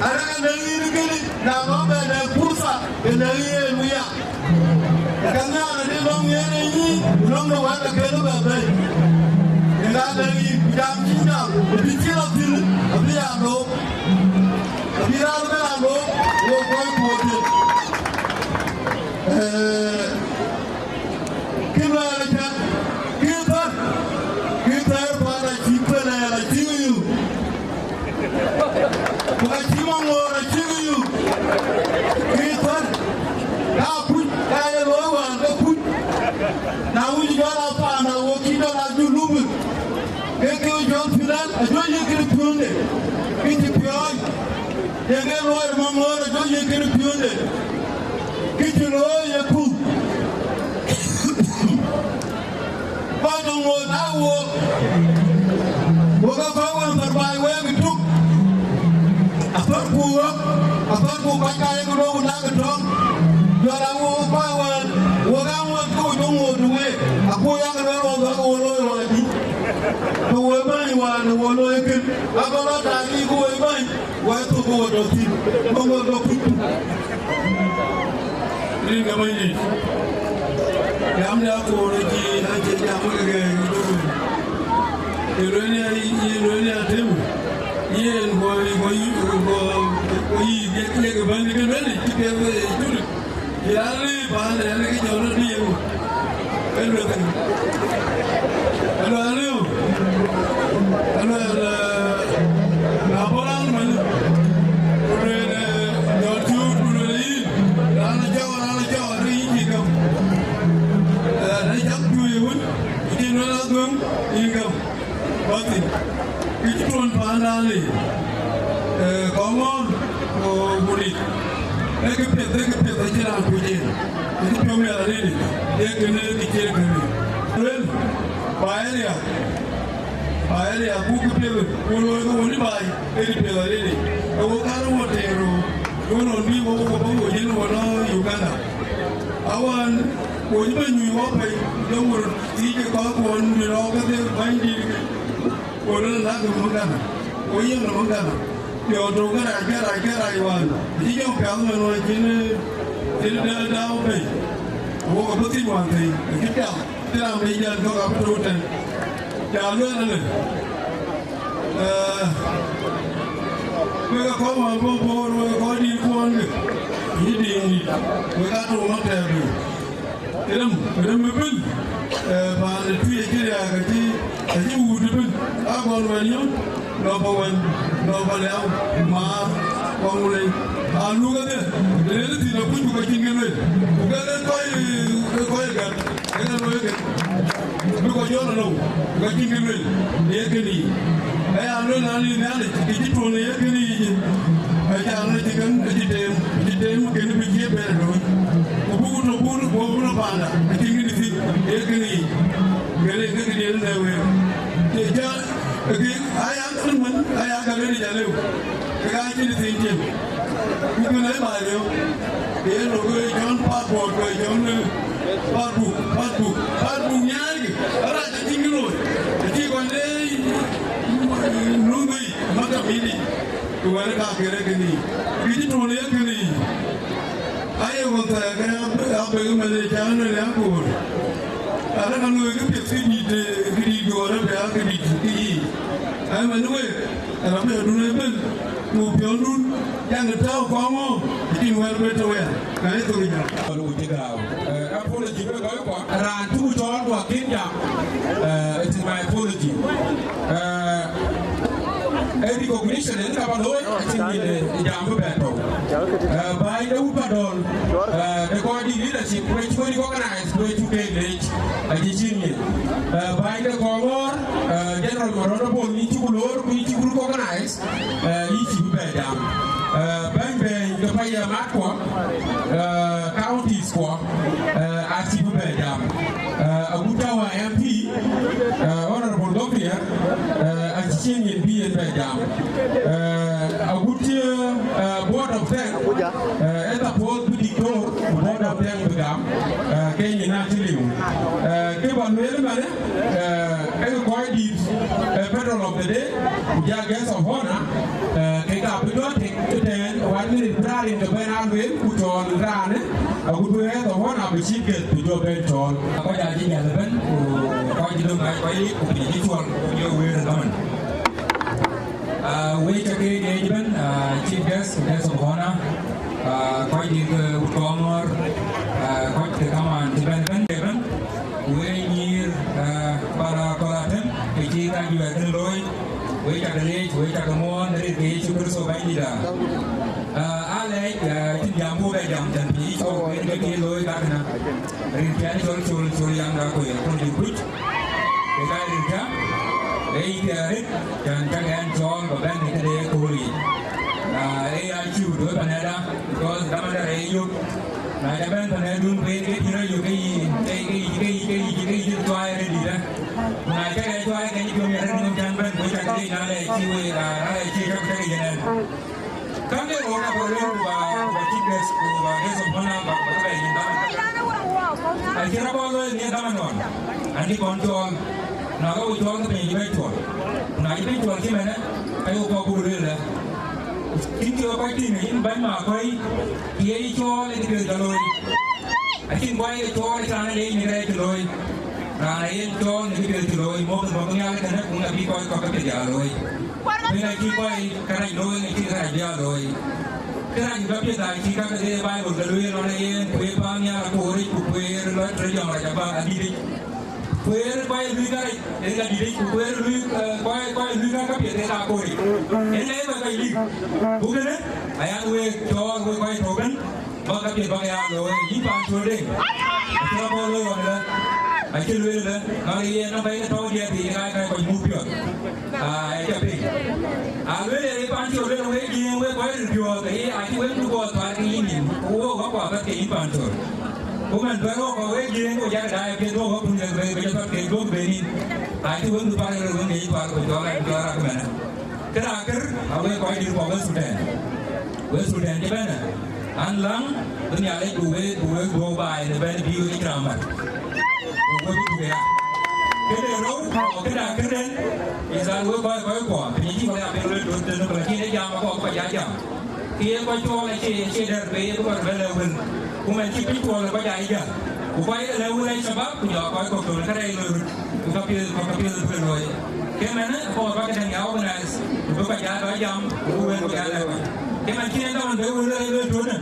Arëk anäk yïn kënë, na lɔ bɛ lɛ̈k purtha, ke lɛ̈k yen wïya. Ka nhiaar adï lɔ̈ŋ yen ë yïn, ku lɔ̈ŋ de wɛ̈t akënë bɛ bɛ̈i. Yen ka lɛ̈k yïn, ku jam cï jam, ku bï cï lɔ thïn, abï ya look. Abï raan bï ya look, wo kɔc kuɔ̈ɔ̈t thïn. Ee, Kë luɛɛl ë cäk, kë thär, kë thär paan acï kuɛn ë ɣɛn acï yök. Ku ka cï maŋ ŋoor acï yök. Kë thär, ka kuc, ka ye looi wään ke kuc. Na wïc jɔl a paan, na wok cï jɔl a Junub, ke kë jɔl Pinal, ajɔ yï kërë piɔ̈nde, kë cï piɔ̈ɔ̈c. Ye ke luɔi maŋ ŋoot ë jɔ ye kërë piööcde, kë cï looi ye kuc. Kɔc dɔŋ ŋoot aa wook, wok aa kɔc wën thar baai week ë tuk. Athärku ɣɔ̈k, athärku kɔc ka ye ke luɔ̈k ku nak ë tɔ̈ŋ. Jɔl aa wook kɔc wën, wok aa ŋoot ku dɔŋ ŋoot ë week, aku yak lueel wok dhɔ̈k wo looi wään dï. Ku wo bäny wään wo looi kën, abä lɔ taak yï ku wo bäny. Wai thok wo dɔ̈k thïn, maŋ wo dɔ̈k kuc. Rin ke Bɛ̈nydït, jam de akoor acï, acï jam ke ke. Ye lueel ya, ye lueel ya tem, yen guɔ, guɔ, guɔ, guɔ yï, ye, ye ke bɛ̈n ke lueel, cï ke, cï Ya lëu paan, ya lëu kë jɔt rɔt bï yeŋö? Ë lueth ënë. Ë lueel alëu. Ë lueel, eh, na bɔ̈ raan man, ku lueel, eh, jɔt cuut, ku lueel yïn, raan acɔɔk, raan acɔɔk, raan yïn cï gam. Eh, na cak cuut ye wën, ku cïn wën adhuëŋ, yïn gam. Bäthïn, kë cï tuɔ̈n paandan ë, eh, kɔŋɔ̈ɔ̈r, ku, ku lik. Ee kë piɛth, ee kë piɛth, acïn raan kuc en. Acï piɔ̈u miɛt arëëtic, ee kënë kë cït kënë. Lueel, ba ë riääk, ba ë riääk, ku kë piɛth, ku looi ke wën ë baai, ee kë piɛth arëëtic. Ee wo kan wo teer röör, ku nɔn bï wo, wo, wo, wo yen wo lɔ Uganda. Awään, wo cï bɛ nyuc wɔ pɛ̈i, lɔ wor thiic ë kɔc kuɔn në rɔɔk kedhie bänydït, wo lɔ lak ë magana, wo yem në magana. Piɔ̈u tök kërac, kërac, kërac wään, acï jɔ piath mɛn wään cïn, cïn dɛ dau pɛ̈i. Wo ke bï thïn wään thëi, acï piath, cïn raan bï jäl kɔ̈k abï tɔ̈u tɛ̈n. Ca lueel alë. Eh, wek akɔ̈u wään bɔ̈ Bor, wek akɔ̈u dït kuɔn ke, yï dït dït, wek aa tɔ̈u mak tɛɛr piny. Rem, rem ëbën, eh, paan ë tui acï riääk, acï, acï wuut ëbën, aa gɔl wɛn yom, nɔ pa wɛn, nɔ pa liau, maar, kɔŋ wulei, aa luk adhil, rëër thïn akuc ku ka cïn kë lueel, ku ke ke kɔc, ke kɔc gät, ke ke lueel ke. Bï kɔc jɔl alou, ku ka cïn kë lueel, ye kënë yic. Aya lueel an, ë Nhialic, kë cï tuɔ̈n ë ye kënë yic, ë ca lueel cï kën, acï teem, acï teem kënë bï cïï bɛ̈n ë looi. Ku buk tɔ buk, buk bï lɔ panda, acïn kënë thïn, ye kënë yic. Kënë ke këdiën lɛ̈k week. Cï ca, kë, aya, aya ka lueel yic alëu. Kë ka cïn thïn cïn. Ku kën ë baai riɔ̈u. Yen lok ë cɔn passport, ku ë cɔn, eh, passbook, passbook. Passbook nyaai kë, arac acïn kë looi. Acï kɔn de, eh, nundui, maktab yïdï. Ku wɛ̈t ka kërë kënë yic. Kë cï tuɔ̈n ye kënë yic. Thɛɛk abek mɛn ë cak në riaŋ koor. Ala ka luöi kë piɛth kë dït, kë dït duɔɔr abï aa kë dït kë yiic. Ai mɛn wek, rap yadun ëbën, ku piɔ̈ndun, jaŋ tääu kɔŋ ŋö, acïn wɛ̈ɛ̈r bï tɔ̈u ya, ka ë thok jam. Apology bï kɔc kuɔ. Raan cuk cɔɔl ku akën jam. Uh, it is my apology. Uh, a recognition in kaba looi, acïn yen, eh, jam bï bɛn tɔ̈u. Uh, bäny de wut Padɔl, uh, de kɔc dït leadership, ku cuk recognize, ku cuk ke leec, acï cïn yen. Uh, bäny de kɔŋ ɣɔɔr, uh, General Maroda Bol, yïn cuk loor, ku yïn cuk recognize, uh, yïn cï bï bɛn jam. Uh, bɛ̈ny bɛ̈ny de payam mat kuɔ, uh, counties kuɔ, uh, acï bï bɛn jam. Uh, agut tɔ̈u M P, uh, Honorable Gabriel, uh, acï cïn yen bï yen bɛn jam. Uh, agut, uh, uh, Board of Thank, uh, ë suppose bï diktor, Board of Thank bï gam, uh, ke nyin acï liu. Uh, kë ba lueel ëmënë, uh, ë kɔc dït, uh, Patron of the Day, ku ja Guest of Honor, uh, ke ka bï dɔ̈ tek ëtɛ̈ɛ̈n, one minute bï raan rin ke bɛ̈n aa lueel, ku cɔɔl raanë, agut bï Guest of Honor bï Chief Guest bï jɔ bɛ̈n cɔɔl. Kɔc aa cï jäl ëbën, ku kɔc cï döŋ kac kɔc lik, ku piny acï cuɔl, ku jɔ wëër ë dhaman. Ah, wek ca ke leec ëbën, ah, Chief Guest, Guest of Honor, ah, kɔc dït, eh, wut Kɔŋɔ̈ɔ̈r, ah, kɔc ke kamaan cï bɛ̈n ëbën, ëbën. Wek nyïïr, ah, para Kɔl Atem, ke cï kajuɛɛr kën looi, wek ca ke leec, wek ca ke muɔɔn, në rin ke Yecu Kërtho Bɛ̈nydïïtda. Ah, alɛɛc, ah, cïn jam buk bɛ jam tɛ̈n piny cɔk, wek ke ke looi kakëna. Rin piɛth cɔl col, col yaŋda ku ye kun dït kuc. Ke ka rin ka, ee yï ke arëët, cän cak ɛn cɔɔl bä bɛ̈n në këde ëkööl yic. Ah, ee ya cï wut wek panɛda, because dhaman dɛ̈ rɛɛc yök. Na ca bɛ̈n panɛdun, ku en ke cï rɔt yök ke yï, ke, ke yï, ke yï, ke yï, ke yï cï tuaai arëët dït ë. Ku na cak ɛn tuaai, ke yï piɔ̈u ye rɛ̈t nɔm cän bɛ̈n, ku cak dec na lɛɛc cï wek, na, na lɛɛc cï cak, cak yen ɛn. Käŋ de röör abä lueel ku bä, ku bä cït bɛ̈th, ku bä Guest of Honor bä, bä bɛ yïn dhaman. Acïn rɔt bä looi në dhaman nɔn. An, dï kɔn cɔɔl. Na ka we cɔɔl, ke piny cï bɛ̈n cuɔl. Na cï piny cuɔl cï mɛnë, ka yök kɔk buk lueel lë. Cïn cï we kɔc tïŋ, yïn bäny ma kɔc, ye yï cɔɔl, ë kë piɛth ca looi. Acïn guai ye cɔɔl, ë raan ë leec në kërɛɛc cï looi. Raan aye cɔɔl në kë piɛth cï looi, mɔ̈k, mɔ̈k Nhialic kënë, ku ŋa bï kɔc kɔ̈k ke piɛth ya looi. Bï na cï kɔc kërac looi, na cï kërac bï a looi. Kërac bä piɛth a cï ka ke de Baibul ke lueel lɔn ë yen, kueer paannhial akooric, ku kueer lɔ tɔ jɔŋrac abä adïtic. Kueer kɔc luui kërac ë ka dïtic, ku kueer luui, eh, kɔc, kɔc luui ka käpiɛth ë ka akooric. Ënë ë kɔc kɔc lik. Ku kënë, ayan week cɔɔl wek kɔc tɔ̈u ëbën, bä käpiɛth bä ke ya looi, yïn Pancol Deŋ. Acï rɔt bä looi ɣɔn ëlä, acï lueel ëlä, ŋak yen nɔm bä ye tɔ̈u diɛt thii, ŋak ë kɔc muk piɔ̈ɔ̈th. Aa, ë ca piny. Aa, lueel ë Pancol, lueel wek Jiëëŋ, wek kɔc röt piɔ̈ɔ̈th, ke ye acï wek duk guɔ thar ke yïn nïn, ku wok ɣɔ̈k kuath ke yïn Pancol. Ku man bɛ̈n ɣɔ̈k kɔ̈k wek Jiëëŋ, ku yak daai piɛth wok ɣɔ̈k kun ke bɛ, bɛ jɔ thar ke duɔ̈k ben yïn. Acï wek duk par ke röt wek ŋic par, ku jɔl rak, jɔl rak mɛnë. Këda kër, a wek kɔc dït kɔ̈k wek Thudän. Wek Thudän cï bɛ̈n ë, an, läŋ, bï Nhialic bï wek, bï wek duɔ̈u baai në bɛ̈n bï wek cï raan mat. Ku wek bï tuk ya. Këde rou, ku këda këden, is an, wek kɔc, kɔc kuɔ, piny cï kɔc ya piɛth wek duɔ̈u tënë, ku lakin ë jam akɔk bä ja jam. Kë ye kɔc cuɔl acie, acie dɛ̈r, ke ye bï kɔc bɛ lɛ̈k wël. Ku man cï piny cuɔl ë kɔc aa jäl. Ku kɔc ë lɛ̈k wël ë shabab, ku jɔ kɔc kɔ̈k tɔ̈u në kärɛc loi röt. Ku ka piɛth, ku ka piɛth bï ke looi. Ke mɛnë, akɔɔr bä këdäŋ ya organize, ku bï kɔc jal bä jam, ku bï wël bï jal lɛ̈k kɔc. Ke man cïn en dɔm bï wël ë loi tuɔ̈në,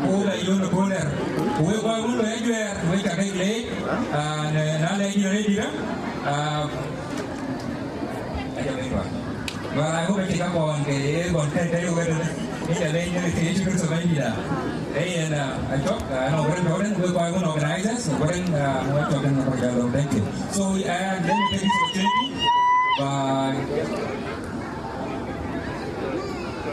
ku bï yön ë kööl dɛ̈r. Ku wek kɔc wun loi ajuɛɛr, wek ca kek leec, aa, në, na lɛc yïn arëët dït, aa, aca bɛ̈ny bä. Well, I hope acï ka kɔn ke ye kɔn ke ke wël. Ë ca leec në ke Yecu Kërtho Bɛ̈nydït. Ee yen, aa, a cɔk, aa, no, wël tɔ̈ den, wek kɔc wun organizers, wël, aa, wek cɔk den, wek cɔk den. Thank you. So, uh, let me take this opportunity. Bye.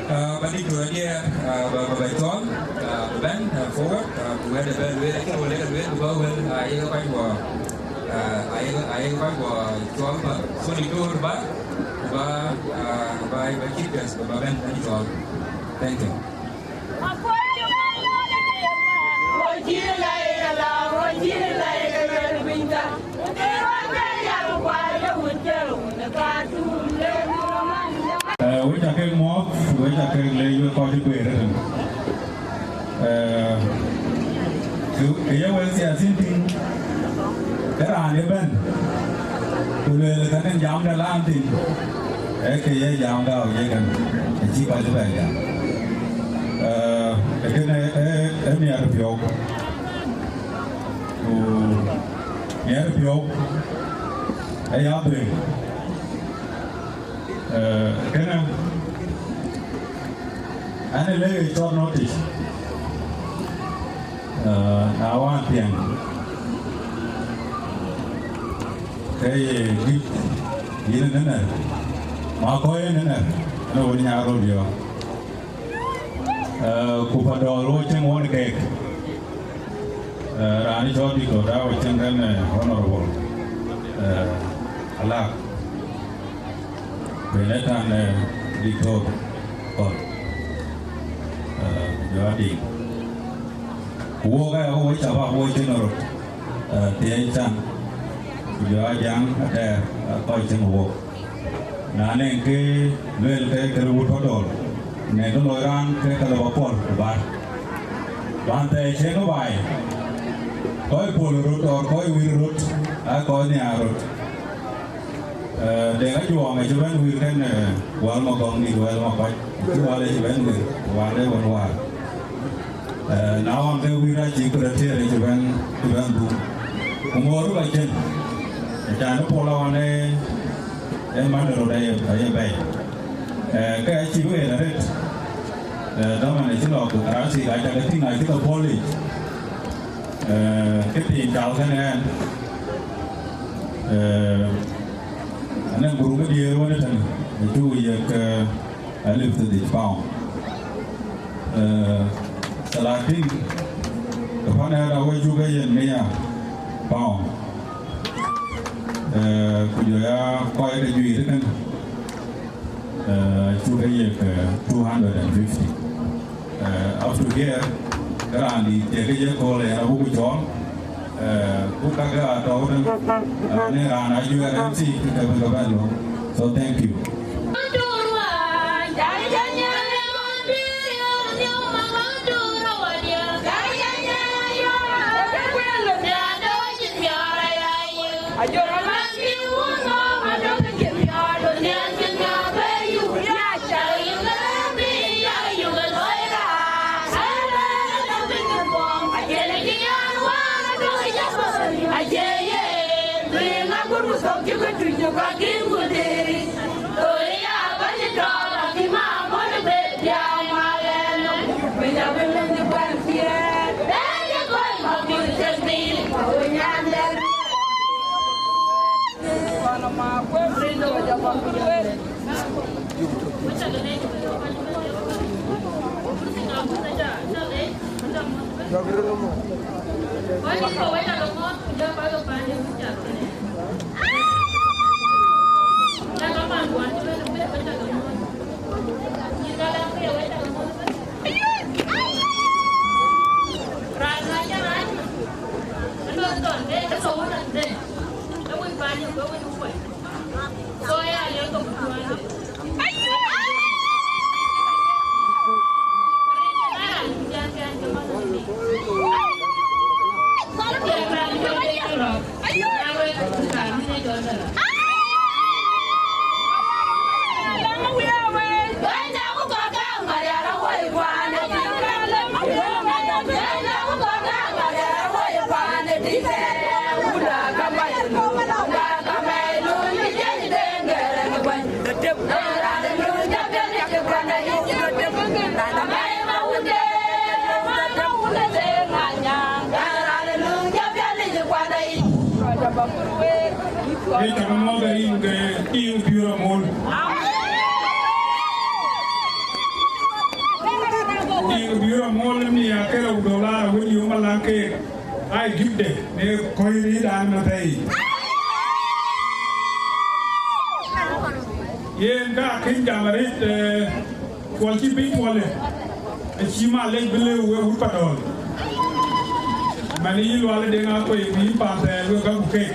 Uh, but it will, yeah, uh, bä, bä, bä cɔl, uh, bä bɛ̈n, uh, forward, uh, ku wɛ̈t ë bɛ lueel, acï wël ë lueel, ku bä wël, uh, ayek kɔc wɔ, uh, ayek, ayek kɔc wɔ cɔl bä, so diktor bä, ku bä, uh, bä, bä chief guest, bä, bä bɛ̈n, bɛ̈n cɔl. Thank you. Eh, wek ca kek muɔ̈ɔ̈th, wek ca kek leec wek kɔc cï kueer ëtën. Eh, Kë ye wek siasin tïŋ, ke raan ëbɛ̈n, ku lueel ka kën jamda lan thïn, ee kë ye jamda ë ye kën, acï kɔc ëbɛ̈n jam. Ee, ee kënë, ee, ee miɛt piɔ̈u. Ku miɛt piɔ̈u, ee ya dhuëëŋ. Ee, kënë, an ë lëk ë short notice. Ee, na wään piɛŋ, ke ye dït yïn ë nɛnɛr, ma kɔc ë nɛnɛr, ënë wën nyaar röt yɔ̈ɔ̈k. Ee, ku Padɔl wo cieŋ wën keek. Ee, raan cɔl Diktor Dau cieŋ kën, ee, Honorable, ee, Alak. Bene tan, ee, Diktor Kɔl, ee, ku jɔ Adiŋ. Ku wok aya, wok shabab, wok cïn röt, ee, thiëëc can, ku jɔ Ajaŋ Atɛɛr, ee, kɔc cïn wok. Na nɛŋ kë lueel ke kë wut Padɔl, nɛŋ kë loi raan ke ka lɔ ba pɔl ku bar. Wään thɛɛr cieŋ baai, kɔc pol röt or kɔc wir röt, aa kɔc nhiaar röt. Ee, Deŋ Ajuɔŋ acï bɛ̈n wir kën, ee, wäl ma gɔŋ dït, wäl ma kɔc, acï wäl acï bɛ̈n wir, wäl ë wën wäär. Ee, na ɣɔn ke wir acï Secretary acï bɛ̈n, acï bɛ̈n dhum. Ku ŋoot bä cin, acan ë pol aɣɔn ë, ë man de röt aye, aye bɛ̈ɛ̈i. Ee, ke acï bï ɣet arëët. Ee, dhaman acï lɔ ku karasi, aca ke tïŋ acï ke puɔl yic. Ee, kë piny kal kënë ɛn, ee, anɛŋ gurum ë diëër wën ëtënë, ë cuk yek, ee, alip thiërdhïc pound. Ee, thalatin, ë pan ɛn awë cuk ë yen mia pound. Ee, ku jɔ ya kɔc ke juiir kënë, ee, cuk ë yek, ee, two hundred and fifty. Ee, up to here, ke raan dït tek ke ye kööl ë raan abuk cɔɔl, ee, ku kakë aa tɔ̈u tën, ee, në raan ajuɛɛr M C ke ke bï ke bɛ̈n löŋ. So thank you. Ke cak muɔ̈th rin ke Iŋ Biur Amol. Iŋ Biur Amol ë mia ke rou dolar awën yom alaŋ keek, aa gïpde në kɔc riëëc raan ëmëthëi. Yen ka akëc jam arëët, ee, Kuɔl cï piny tuɔlë, acï malec bï lëu wek wut Padɔl. Man yï Lual Deŋ Akuei ku yï Panthɛɛr wek ka ku keek.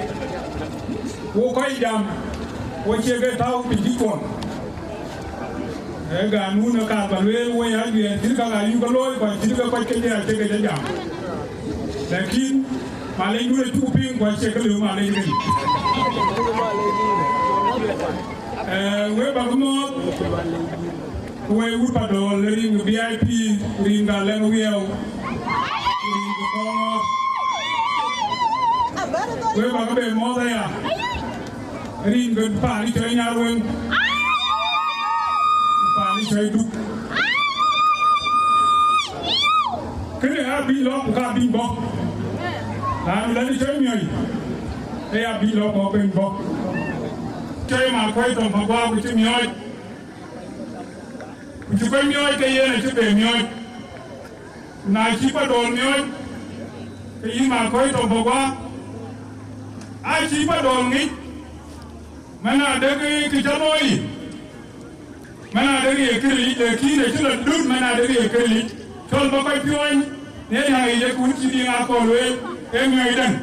Wo kɔc jam, wo cie ke tääu piny cï cuɔl. Ee ganun ë kaar ba lueel, wo ya juɛɛr cït ka ka yuk ke looi, ku acït ke kɔc kedhie acie ke jɔ jam. Lakin malec nu acuk piŋ, ku acie kë lëu malec rin. Eh, wek bäk mɔ̈ɔ̈th, ku wek wut Padɔl, rin ke V I P, rin ke Alɛŋ Wiɛɛu, rin ke Kɔŋɔɔr. Wek bäk be mɔ̈ɔ̈th aya. Rin ke paan cɔl Nyarweŋ, paan cɔl Duk. Kënë abï lɔ ku ka bï bɔ̈. Raan lɔ cɔl Miɔ̈c, ë ya bï lɔ kɔ̈k ben bɔ̈. Cɔl Makuɔi Tɔŋ Pagua ku cï miɔɔc. Ku cï kɔc miɔɔc ke yen acï be miɔɔc. Na cï Padɔl miɔɔc, ke yï Makuɔi Tɔŋ Pagua, acï Padɔl ŋic, man adek kë cä looi, man adek ye këric, lakin acï lɔ dut, man adek ye këric. Cɔl bä kɔc piɔ̈ɔ̈ny, në riäŋ yic, ee kun cï Diŋ Akɔl lueel, ee miɔɔcdɛn.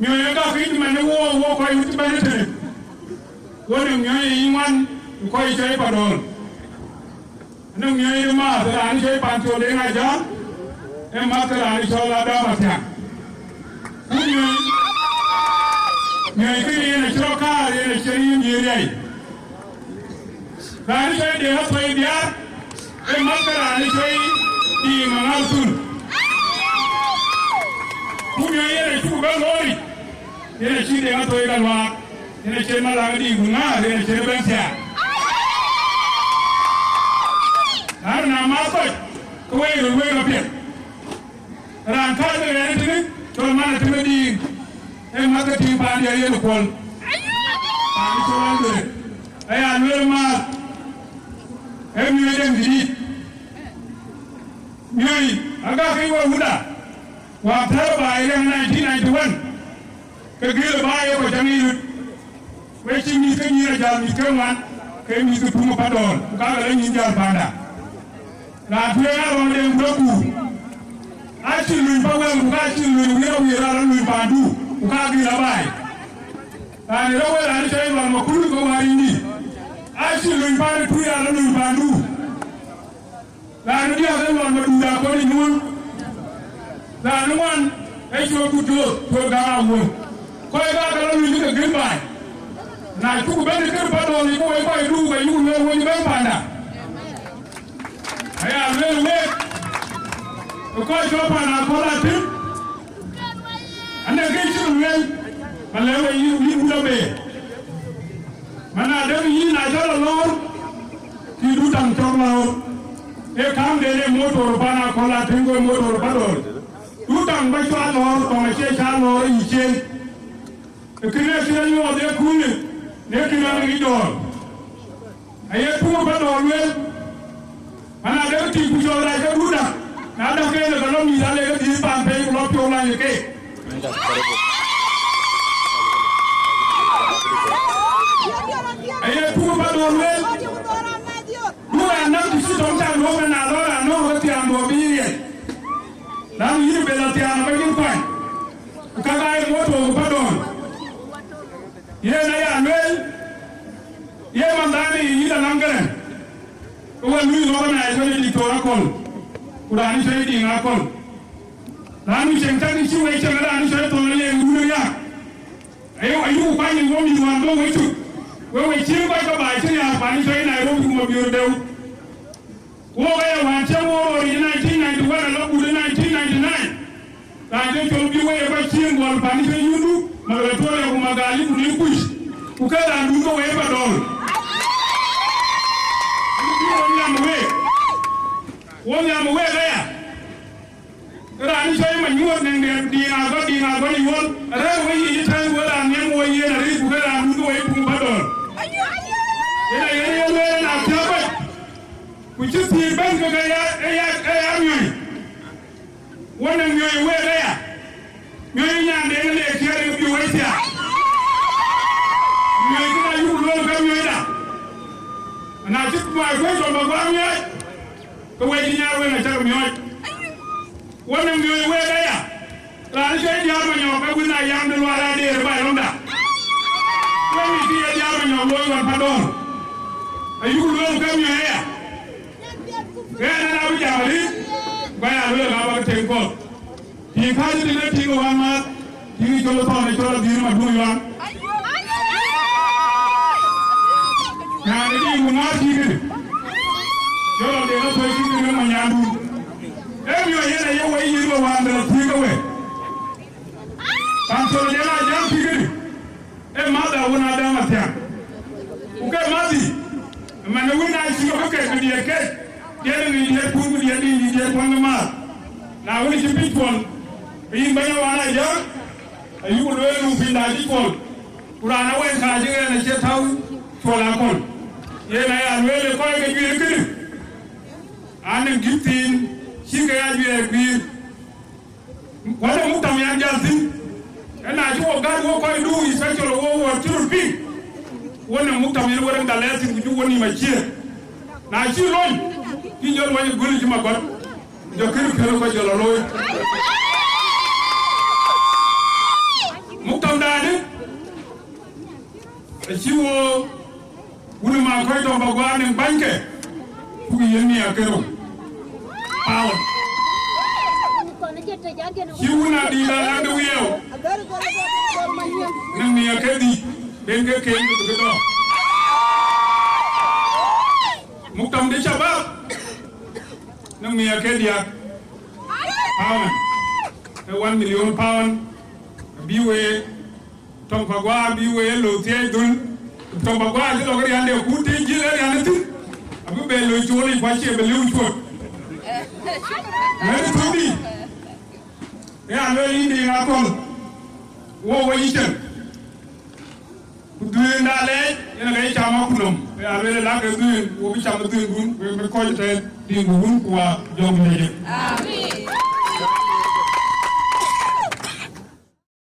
Miɔɔc ë gäk yic man ë wook, wook kɔc wut cï bɛ̈n ëtënë. Wo nɔŋ miɔɔc ë yï ŋuan, ku kɔc cɔl Padɔl. Nɔŋ miɔɔc ë maath, raan cɔl Pancol Deŋ Ajam, ë mäth ke raan cɔl Adam Athiaŋ. Ku miɔɔc, miɔɔc kënë yen acï rɔt kaar, yen acï yïn yï riɛi. Raan cɔl Deŋ Athuɔi Biaar, ë mäth ke raan cɔl Diŋ Maŋal Thul. Ku miɔɔc yen acuk bɛ̈n looi, yen acï Deŋ Athuɔi Galuaak, yen acï Malaŋ Diŋ Guŋaar, yen acï bɛ̈n thiaak. Raan na mäth kɔc, ke wek röt wek apiɛth. Raan kääc ke ɣɛn tënë, cɔl man atëmë diin, ee mäth ke tiiŋ paandiɛ̈ yen ë kuɔl. Paan cï wal duëër, aya lueel maath, ee miɔɔc deŋ dït. Miɔɔc, agäk ke wek wutda, wäär thɛɛr baai ë riɛŋ nineteen ninety-one, ke gël baai ë kɔc cä ŋic röt. Wek cï mïth ke nyïïr ajäl mïth ke ŋuan, ke mïth ke tuŋ ë Padɔl, ku kakë lɔ nyïn jäl panda. Raan tueŋ aa rɔŋ deŋ ku dɔ̈k kuur. Acïn luny pa wël, ku ka cïn luny wiɛ̈r awiɛ̈r aa rɔt luny paandu, ku ka gël abaai. Raan ë rɔt wël raan ë cɔl Lual Makul ke wäär yïndï. Acïn luny paan ë tui aa rɔt luny paandu. Raan ë diäk ë Lual Madut Akɔn ë nyuɔ̈n. Raan ë ŋuan ë cɔl Kut Joth, cɔl Gäŋ Awuɔ̈n. Kɔc ka ke lɔ luny ke gën baai. Na cuk bɛ̈n ë kër Padɔl yic, ke wek kɔc duk, ke yuk lueel wec bɛ̈n panda. Aya lueel wek, ë kɔc cɔl Pan Akɔl Atim, anɔŋ kë cï lueel, ba lɛ̈k we yïn, yïn wut abëër. Man adek yïn acä lɔ lɔɔr, cï du taŋ cɔk lɔɔr. Ee kaŋden ee motor Pan Akɔl Atim, go motor Padɔl. Du taŋ bä cua lɔɔr, kɔŋ acie cä lɔɔr yic cien. Ë kënë acï rɔt nyuɔɔth ë kunë, në kënë aŋic dɔɔr. Aye tuŋ ë Padɔl lueel, man adek tik ku cɔl rac ke duda, na däk ke le ke lɔ mïth ale ke dhiëëth paan pei ku lɔ piɔ̈u lany ë keek. Aye tuŋ ë Padɔl lueel, du raan näk të cï tɔŋ cak luɔ̈k, na lɔ raan nɔ̈k ke thiaan duɔ̈k bï riɛl. Raan yïn bɛ lɔ thiaan abä yïn kuany. Ku kaka ye motor ku Padɔl. Yen aya lueel, ye manhdhani yïn Alaŋ Gɛrɛŋ, ke we lui organize wën ë Diktor Akɔl, ku raan cɔl Diŋ Akɔl. Raan cieŋ tak cï wek cieŋ, raan cɔl Thɔn Aleŋ Wun ë Riääk. Ayo, ayuku kuany ë wo mïth wään bɔ̈ wecök, we we cieŋ kɔc ke baai cï riääk, paan cɔl Nairobi ku Mabiöör Deu. Wok aya wään cï wok röör yic nineteen ninety-one alɔ gut nineteen ninety-nine. Raan cï col bï wek ë kɔc cieŋ gɔl pan cï Yundu, Magratoria ku Magali ku Nïï Kuc, ku ke raan dun ke wek ë Padɔl. Bï wo nhiam wek, wo nhiam wek aya. Raan cɔl Manyuɔɔr nɛŋ de Diŋ Agɔ̈k, Diŋ Agɔ̈k ë Yuɔl, rɛ̈ɛ̈r wek yic ëtɛ̈ɛ̈n, wek raan nhiam wo yen arëët, ku ke raan dun ke wek tuŋ Padɔl. Yen aye yen lueel na thiääk kɔc. Ku cï thiëëk bɛ̈n ke ke ya, e ya, e ya miɔ̈c. Wo nɔŋ miɔ̈c ë week aya. Miɔ̈c ë nyanden le ciɛɛr ë bï wec thiaak. Miɔ̈c kën ayuk lueel ke miɔ̈cda. Na cï Makuɔi Tɔŋ Pagua miɔ̈c, ke wec ë Nyarweŋ acäk miɔ̈c. Wo nɔŋ miɔ̈c ë week aya. Raan cɔl Diäär Manyɔk ke wën a yam de Lual Adeer ba yɔŋda. Wek mïth cï ye Diäär Manyɔk looi ɣɔn Padɔl. Ayuk lueel ke miɔ̈c aya. Ɣɛn ë raan bï jam arït, ku ka ya lueel ka bä ke tem kɔ̈th. Ë kääc tënë tiŋ ë wänmääth, tiŋ ë cɔl ë thɔn ë cɔl adhir Maduɔ̈ŋ Yuan. Raan ë tiŋ ku ŋaar cï këdï. Jɔl adhir ë thɔi cï këdï ë manyaandun. Ee miɔc yen aye wei yïn we wään de la thiëëk ke we. Pan cɔl Ajak Ajak cï këdï. Ee madha wun Adam Athiaŋ. Ku ke madhi, man wun aa cï ke bï kek bï diɛt kek, diɛt ë ŋic diɛt kun ku diɛt dïït diɛt kuɔn ke maath. Na wun cï pic puɔl, ke yïn bɛ̈ny ë wään Ajak, ayuku lueel nu piny da cï cuɔl. Ku raan awɛn ka cï ɣɛn acie täu cuɔl akɔl. Yen aya lueel ë kɔc ke juëër kënë, an, ë gïp thiin cï ke ya juëër guiir. Wala muktam yan jal thïn. Ëna cï wo gät wo kɔc du, especially wo wo cï röt piŋ. Wo në muktam yen wo rɛŋda lɛɛr thïn ku cï wo nïïm aciëër. Na cï lony, cï jɔl wany ë gölë cï magɔt. Jɔ kënë kënë kɔc jɔl ë looi. Muktam daadï, acï wo wun ë ma kɔc tɔŋ ba guaar në bänyke, ku yen mia ke rou pound. Cï wun adït alaŋde wiɛɛu në mia ke dhïc, ben ke ken bï ke dɔ̈ɔ̈r. Muktam de shabab në mia ke diäk pound, ee one million pound, abï we tɔŋ Pagua bï we lɔ thiëëc dhul, tɔŋ Pagua cï lɔ ke riande ku të jil ë riande thïn, abï be lɔ cuɔl yic, ku acie bï liu cuɔt. Wël thökdï, ë alueel yïn de ŋa kɔl, wo wo yï cen. Ku dhuëëŋda lɛɛc, yen ke cam akunɔm, ë alueel lak ke dhuëëŋ, wo bï cam dhuëëŋdun, wek bï kɔc tɛ̈n, dhiëŋ ku wun ku wa jɔŋ lɛc.